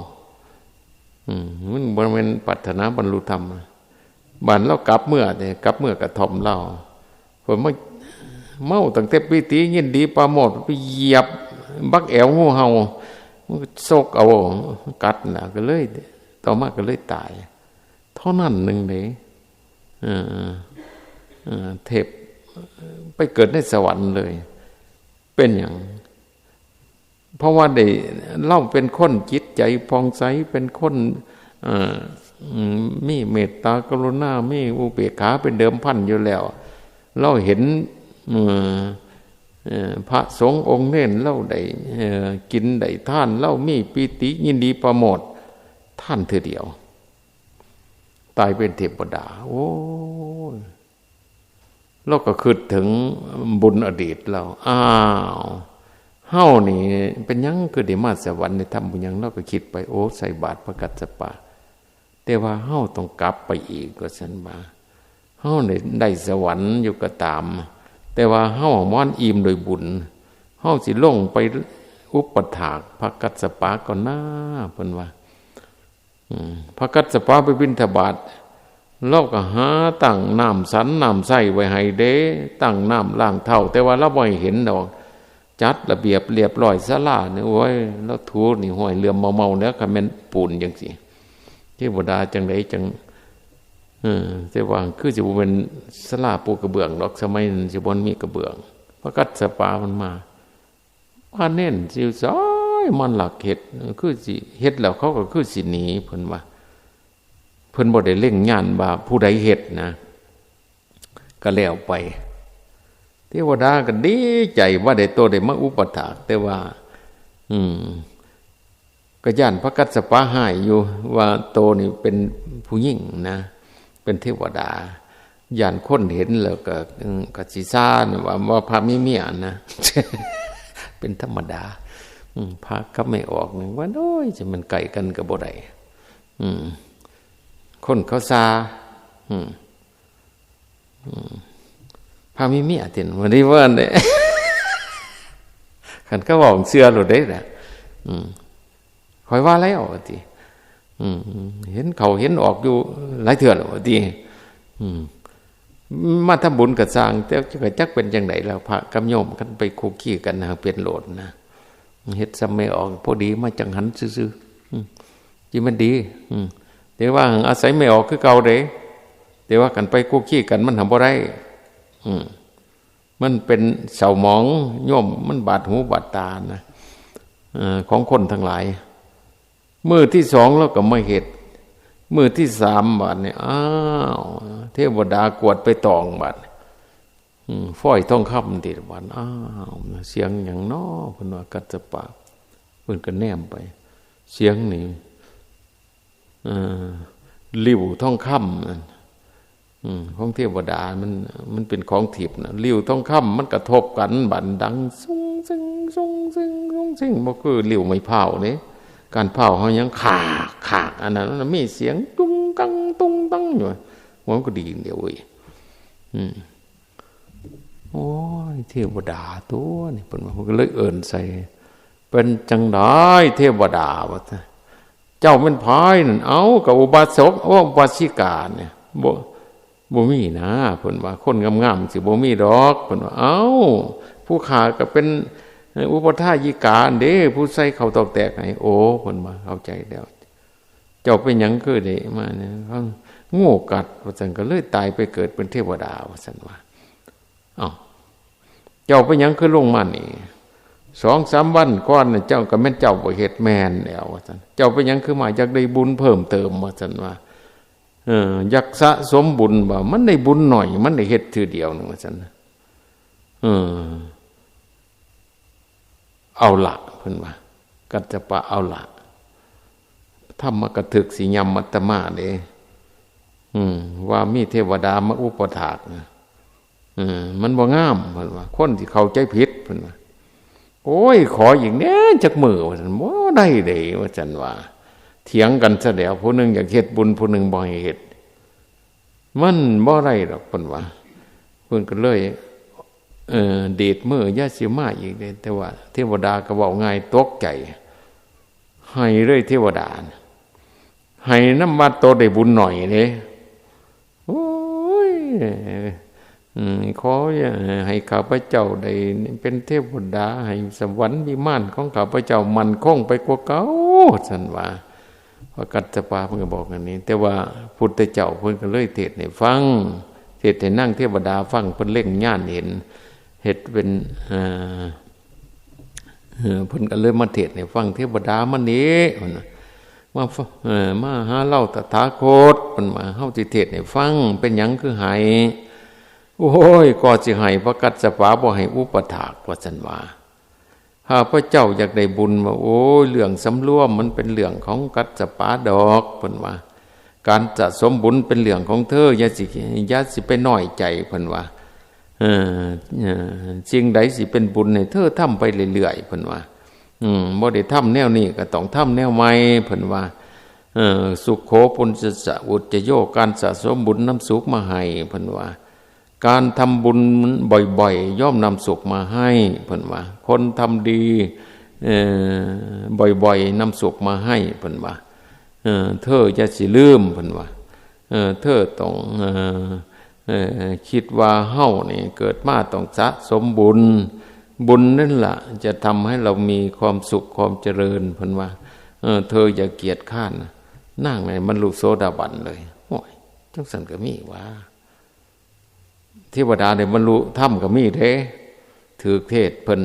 อืม มันบ่แม่นปรารถนาบรรลุธรรมนะ บาดลาวกลับเมือเด้ กลับเมือกระท่อมลาว เพิ่นมาเมาตั้งแต่ปีติยินดีปราโมทย์ ไปเหยียบบักแอวงูเห่า มันก็ซกเอา กัดน่ะ ก็เลย ต่อมาก็เลยตาย เท่านั้นหนึ่งเด้ เออ เออ เทพ ไปเกิดในสวรรค์เลย เป็นหยัง เพราะว่าได้ ลาวเป็นคนจิตใจผ่องใส เป็นคน เอ่อ อืม มีเมตตากรุณา มีอุเบกขาเป็นเดิมพันอยู่แล้ว ลาวเห็น เอ่อ เอ่อ พระสงฆ์องค์เณรลาวได้ เอ่อ กินได้ทาน ลาวมีปีติยินดีปราโมทย์ ท่านเทื่อเดียว ตายเป็นเทวดา โอ้ย ลาวก็คิดถึงบุญอดีตลาว อ้าว เฮานี่เป็นหยังคือได้มาสวรรค์ ได้ทำบุญหยัง ลาวก็คิดไป โอ้ ใส่บาตรพระกัสสปะ แต่ว่าเฮาต้องกลับไปอีก ว่าซั่นว่า เฮาได้ ได้สวรรค์อยู่ก็ตาม แต่ว่าเฮาบ่ทันอิ่มโดยบุญ เฮาสิลงไปอุปถากพระกัสสปะก่อนนา เพิ่นว่า อืม พระกัสสปะไปบิณฑบาต ลาวก็หาตั้งน้ำสันน้ำใสไว้ให้เด้ ตั้งน้ำล้างเท้า แต่ว่าลาวบ่ให้เห็นดอก จัดระเบียบเรียบร้อย ศาลานี่ โอ้ย ลาวถูนี่ ห้วย เหลื่อมเมาๆ แล้ว คันแม่นปูนจังซี่ เทวดาจังใดจัง เออ แต่ว่าคือสิบ่แม่นศาลาปูกระเบื้องดอก สมัยนั้นสิบ่มีกระเบื้อง พระกัสสปะมันมา ว่าเณรสิซ้อยมันลักเฮ็ด คือสิเฮ็ดแล้วเขาก็คือสิหนี เพิ่นว่า เพิ่นบ่ได้เล็งญาณว่าผู้ใดเฮ็ดนะ ก็แล้วไป เทวดาก็ดีใจว่าได้โตได้มาอุปถาก แต่ว่า อืม ก็ย้านพระกัสสปะฮ้ายอยู่ ว่าโตนี่เป็นผู้หญิงนะ เป็นเทวดา ย้านคนเห็นแล้วก็ อืม ก็สิซ่านะ ว่า ว่าพระมีเมียนะ เป็นธรรมดา อืม พระกับแม่ออกนี่ ว่า โอ้ย จะมันใกล้กันก็บ่ได้ อืม คนเขาซ่า อืม อืม พระมีเมียติ ว่าได้ว่าเนี่ย คันเขาเว้าเชื่อโลดเด้นะ อืม ข้อยว่าแล้วว่าติ อืม เห็นเข้าเห็นออกอยู่หลายเทื่อแล้วว่าติ อืม มาทำบุญก็ซ่าง แต่ก็จักเป็นจังได๋แล้ว พระกับโยมคันไปคุกคีกัน หากเป็นโลดนะ เฮ็ดซ่ำแม่ออก พอดีมาจังหันซื่อๆ อืม จิมันดี อืม แต่ว่าอาศัยแม่ออกคือเก่าเด้ แต่ว่าคันไปคุกคีกันมันหาบ่ได้ อืม มันเป็นเศร้าหมอง โยม มันบาดหูบาดตานะ เอ่อ ของคนทั้งหลาย มื้อที่สองลาวก็มาเฮ็ด มื้อที่สามบาดนี้ อ้าว เทวดากวาดไปตองบาด อืม ฝอยทองคำติดบาด อ้าว เสียงหยังน้อ เพิ่นว่า กัสสปะ เพิ่นก็แนมไป เสียงนี่ เอ่อ ลิ่วทองคำนั่น อืม ของเทวดามัน มันเป็นของทิพย์นะ ลิ่วทองคำมันกระทบกันบาดดัง ซุงซิง ซุงซิง ซุงซิง บ่คือลิ่วไม้พร้าวเด้ ก้านพร้าวเฮายังขาก ขาก อันนั้นมันมีเสียง ตุงตัง ตุงตังอยู่ มันก็ดีเดียวเว้ย อืม โอ้ย เทวดาตัวนี่ เพิ่นว่า เพิ่นก็เลยเอิ้นใส่ เป็นจังใดเทวดา ว่าซั่น เจ้าเป็นไผนั่น เอ้า ก็อุบาสก โอ้ อุบาสิกาเนี่ย บ่ บ่มีนะ เพิ่นว่า คนงามๆ สิบ่มีดอก เพิ่นว่า เอ้า ผู้ข้าก็เป็น เอ่อ อุปถายิกาเด้ ผู้ใส่ข้าวตอกแตกให้ โอ้ เพิ่นว่า เข้าใจแล้ว เจ้าเป็นหยังคือได้มาเนี่ย งูกัด ว่าซั่น ก็เลยตายไปเกิดเป็นเทวดา ว่าซั่นว่า เอ้า เจ้าเป็นหยังคือลงมานี่ สองสามวันก่อนน่ะ เจ้าก็แม่นเจ้าบ่เฮ็ด แม่นแล้ว ว่าซั่น เจ้าเป็นหยังคือมา อยากได้บุญเพิ่มเติม ว่าซั่นว่า เออ อยากสะสมบุญ ว่ามันได้บุญหน่อย มันได้เฮ็ดเทื่อเดียวหนึ่ง ว่าซั่น เออ เอาละ เพิ่นว่า กัสสปะ เอาละ ธรรมกถึกสิย่ำอาตมาเด้ อืม ว่ามีเทวดามาอุปถากนะ อืม มันบ่งาม เพิ่นว่า คนสิเข้าใจผิด เพิ่นว่า โอ้ย ขออีกแหน่จักมื้อ ว่าซั่น บ่ได้เด้ ว่าซั่นว่า เถียงกันซะแล้ว ผู้หนึ่งอยากเฮ็ดบุญ ผู้หนึ่งบ่ให้เฮ็ด มันบ่ได้ดอก เพิ่นว่า เพิ่นก็เลย เอ่อ ดีดมือ อย่าสิมาอีกเด้ แต่ว่าเทวดาก็เว้าง่าย ตกใจ ให้เลยเทวดา ให้นำว่าโตได้บุญหน่อยเด้ เออ อืม ขออย่าให้ข้าพเจ้าได้เป็นเทวดา ให้สวรรค์วิมานของข้าพเจ้ามั่นคงไปกว่าเก่า ซั่นว่า พระกัสสปะเพิ่นก็บอกอย่างนี้ แต่ว่าพุทธเจ้าเพิ่นก็เลยเทศน์ให้ฟัง เทศน์ให้นางเทวดาฟัง เพิ่นเล็งญาณเห็น เฮ็ดเป็น เอ่อ เออ เพิ่นก็เลยมาเทศน์ให้ฟัง เทวดามานี่ เพิ่นว่า มาฟ- เอ่อ มาหาเราตถาคต เพิ่นว่า เฮาสิเทศน์ให้ฟัง เป็นหยังคือไห้ โอ้ย ก็สิไห้ พระกัสสปะบ่ให้อุปถาก ว่าซั่นว่า ข้าพเจ้าอยากได้บุญ ว่า โอ้ย เรื่องสำรวมมันเป็นเรื่องของกัสสปะดอก เพิ่นว่า การสะสมบุญเป็นเรื่องของเธอ อย่าสิ อย่าสิไปน้อยใจ เพิ่นว่า เออ เออ สิ่งใดสิเป็นบุญให้เธอทำไปเรื่อยๆ เพิ่นว่า อืม บ่ได้ทำแนวนี้ก็ต้องทำแนวใหม่ เพิ่นว่า เออ สุโข ปุญญสสะอุจจโย การสะสมบุญนำสุขมาให้ เพิ่นว่า การทำบุญบ่อยๆ ย่อมนำสุขมาให้ เพิ่นว่า คนทำดี เอ่อ บ่อยๆ นำสุขมาให้ เพิ่นว่า เออ เธออย่าสิลืม เพิ่นว่า เออ เธอต้อง เอ่อ เอ่อ คิดว่าเฮานี่เกิดมาต้องสะสมบุญ บุญนั่นล่ะจะทำให้เรามีความสุขความเจริญ เพิ่นว่า เออ เธออย่าเกียจคร้านนะ นางนี่บรรลุโสดาบันเลย โอ้ย จังซั่นก็มีว่า เทวดาได้บรรลุธรรมก็มีเด้ ถือเทศน์เพิ่น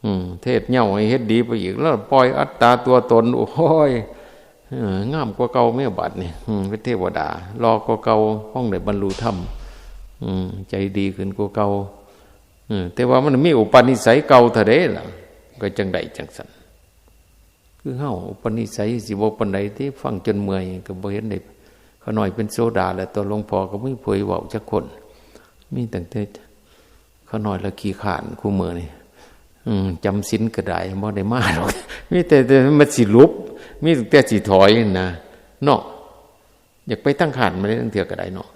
อืม เทศน์เหย้าให้เฮ็ดดีไปอีก แล้วปล่อยอัตตาตัวตน โอ้ย เออ งามกว่าเก่าแม่บัดนี่ อืม เป็นเทวดา หล่อกว่าเก่า ห้องได้บรรลุธรรม อืม ใจดีขึ้นกว่าเก่า อืม แต่ว่ามันมีอุปนิสัยเก่าเท่าใดล่ะ ก็จังใดจังซั่น คือเฮาอุปนิสัยสิบ่ปานใดติ ฟังจนเมื่อยก็บ่เห็นได้ ข้าน้อยเป็นโสดาแล้ว ตัวหลวงพ่อก็มีผู้เว้าจักคน มีตั้งแต่ข้าน้อยละขี้คร้านคู่มื้อนี่ อืม จำศีลก็ได้ บ่ได้มาดอก มีแต่ แต่มันสิหลุบ มีตั้งแต่สิถอยนะ เนาะ อยากไปตั้งคร้านมาได้ตั้งเทื่อก็ได้เนาะ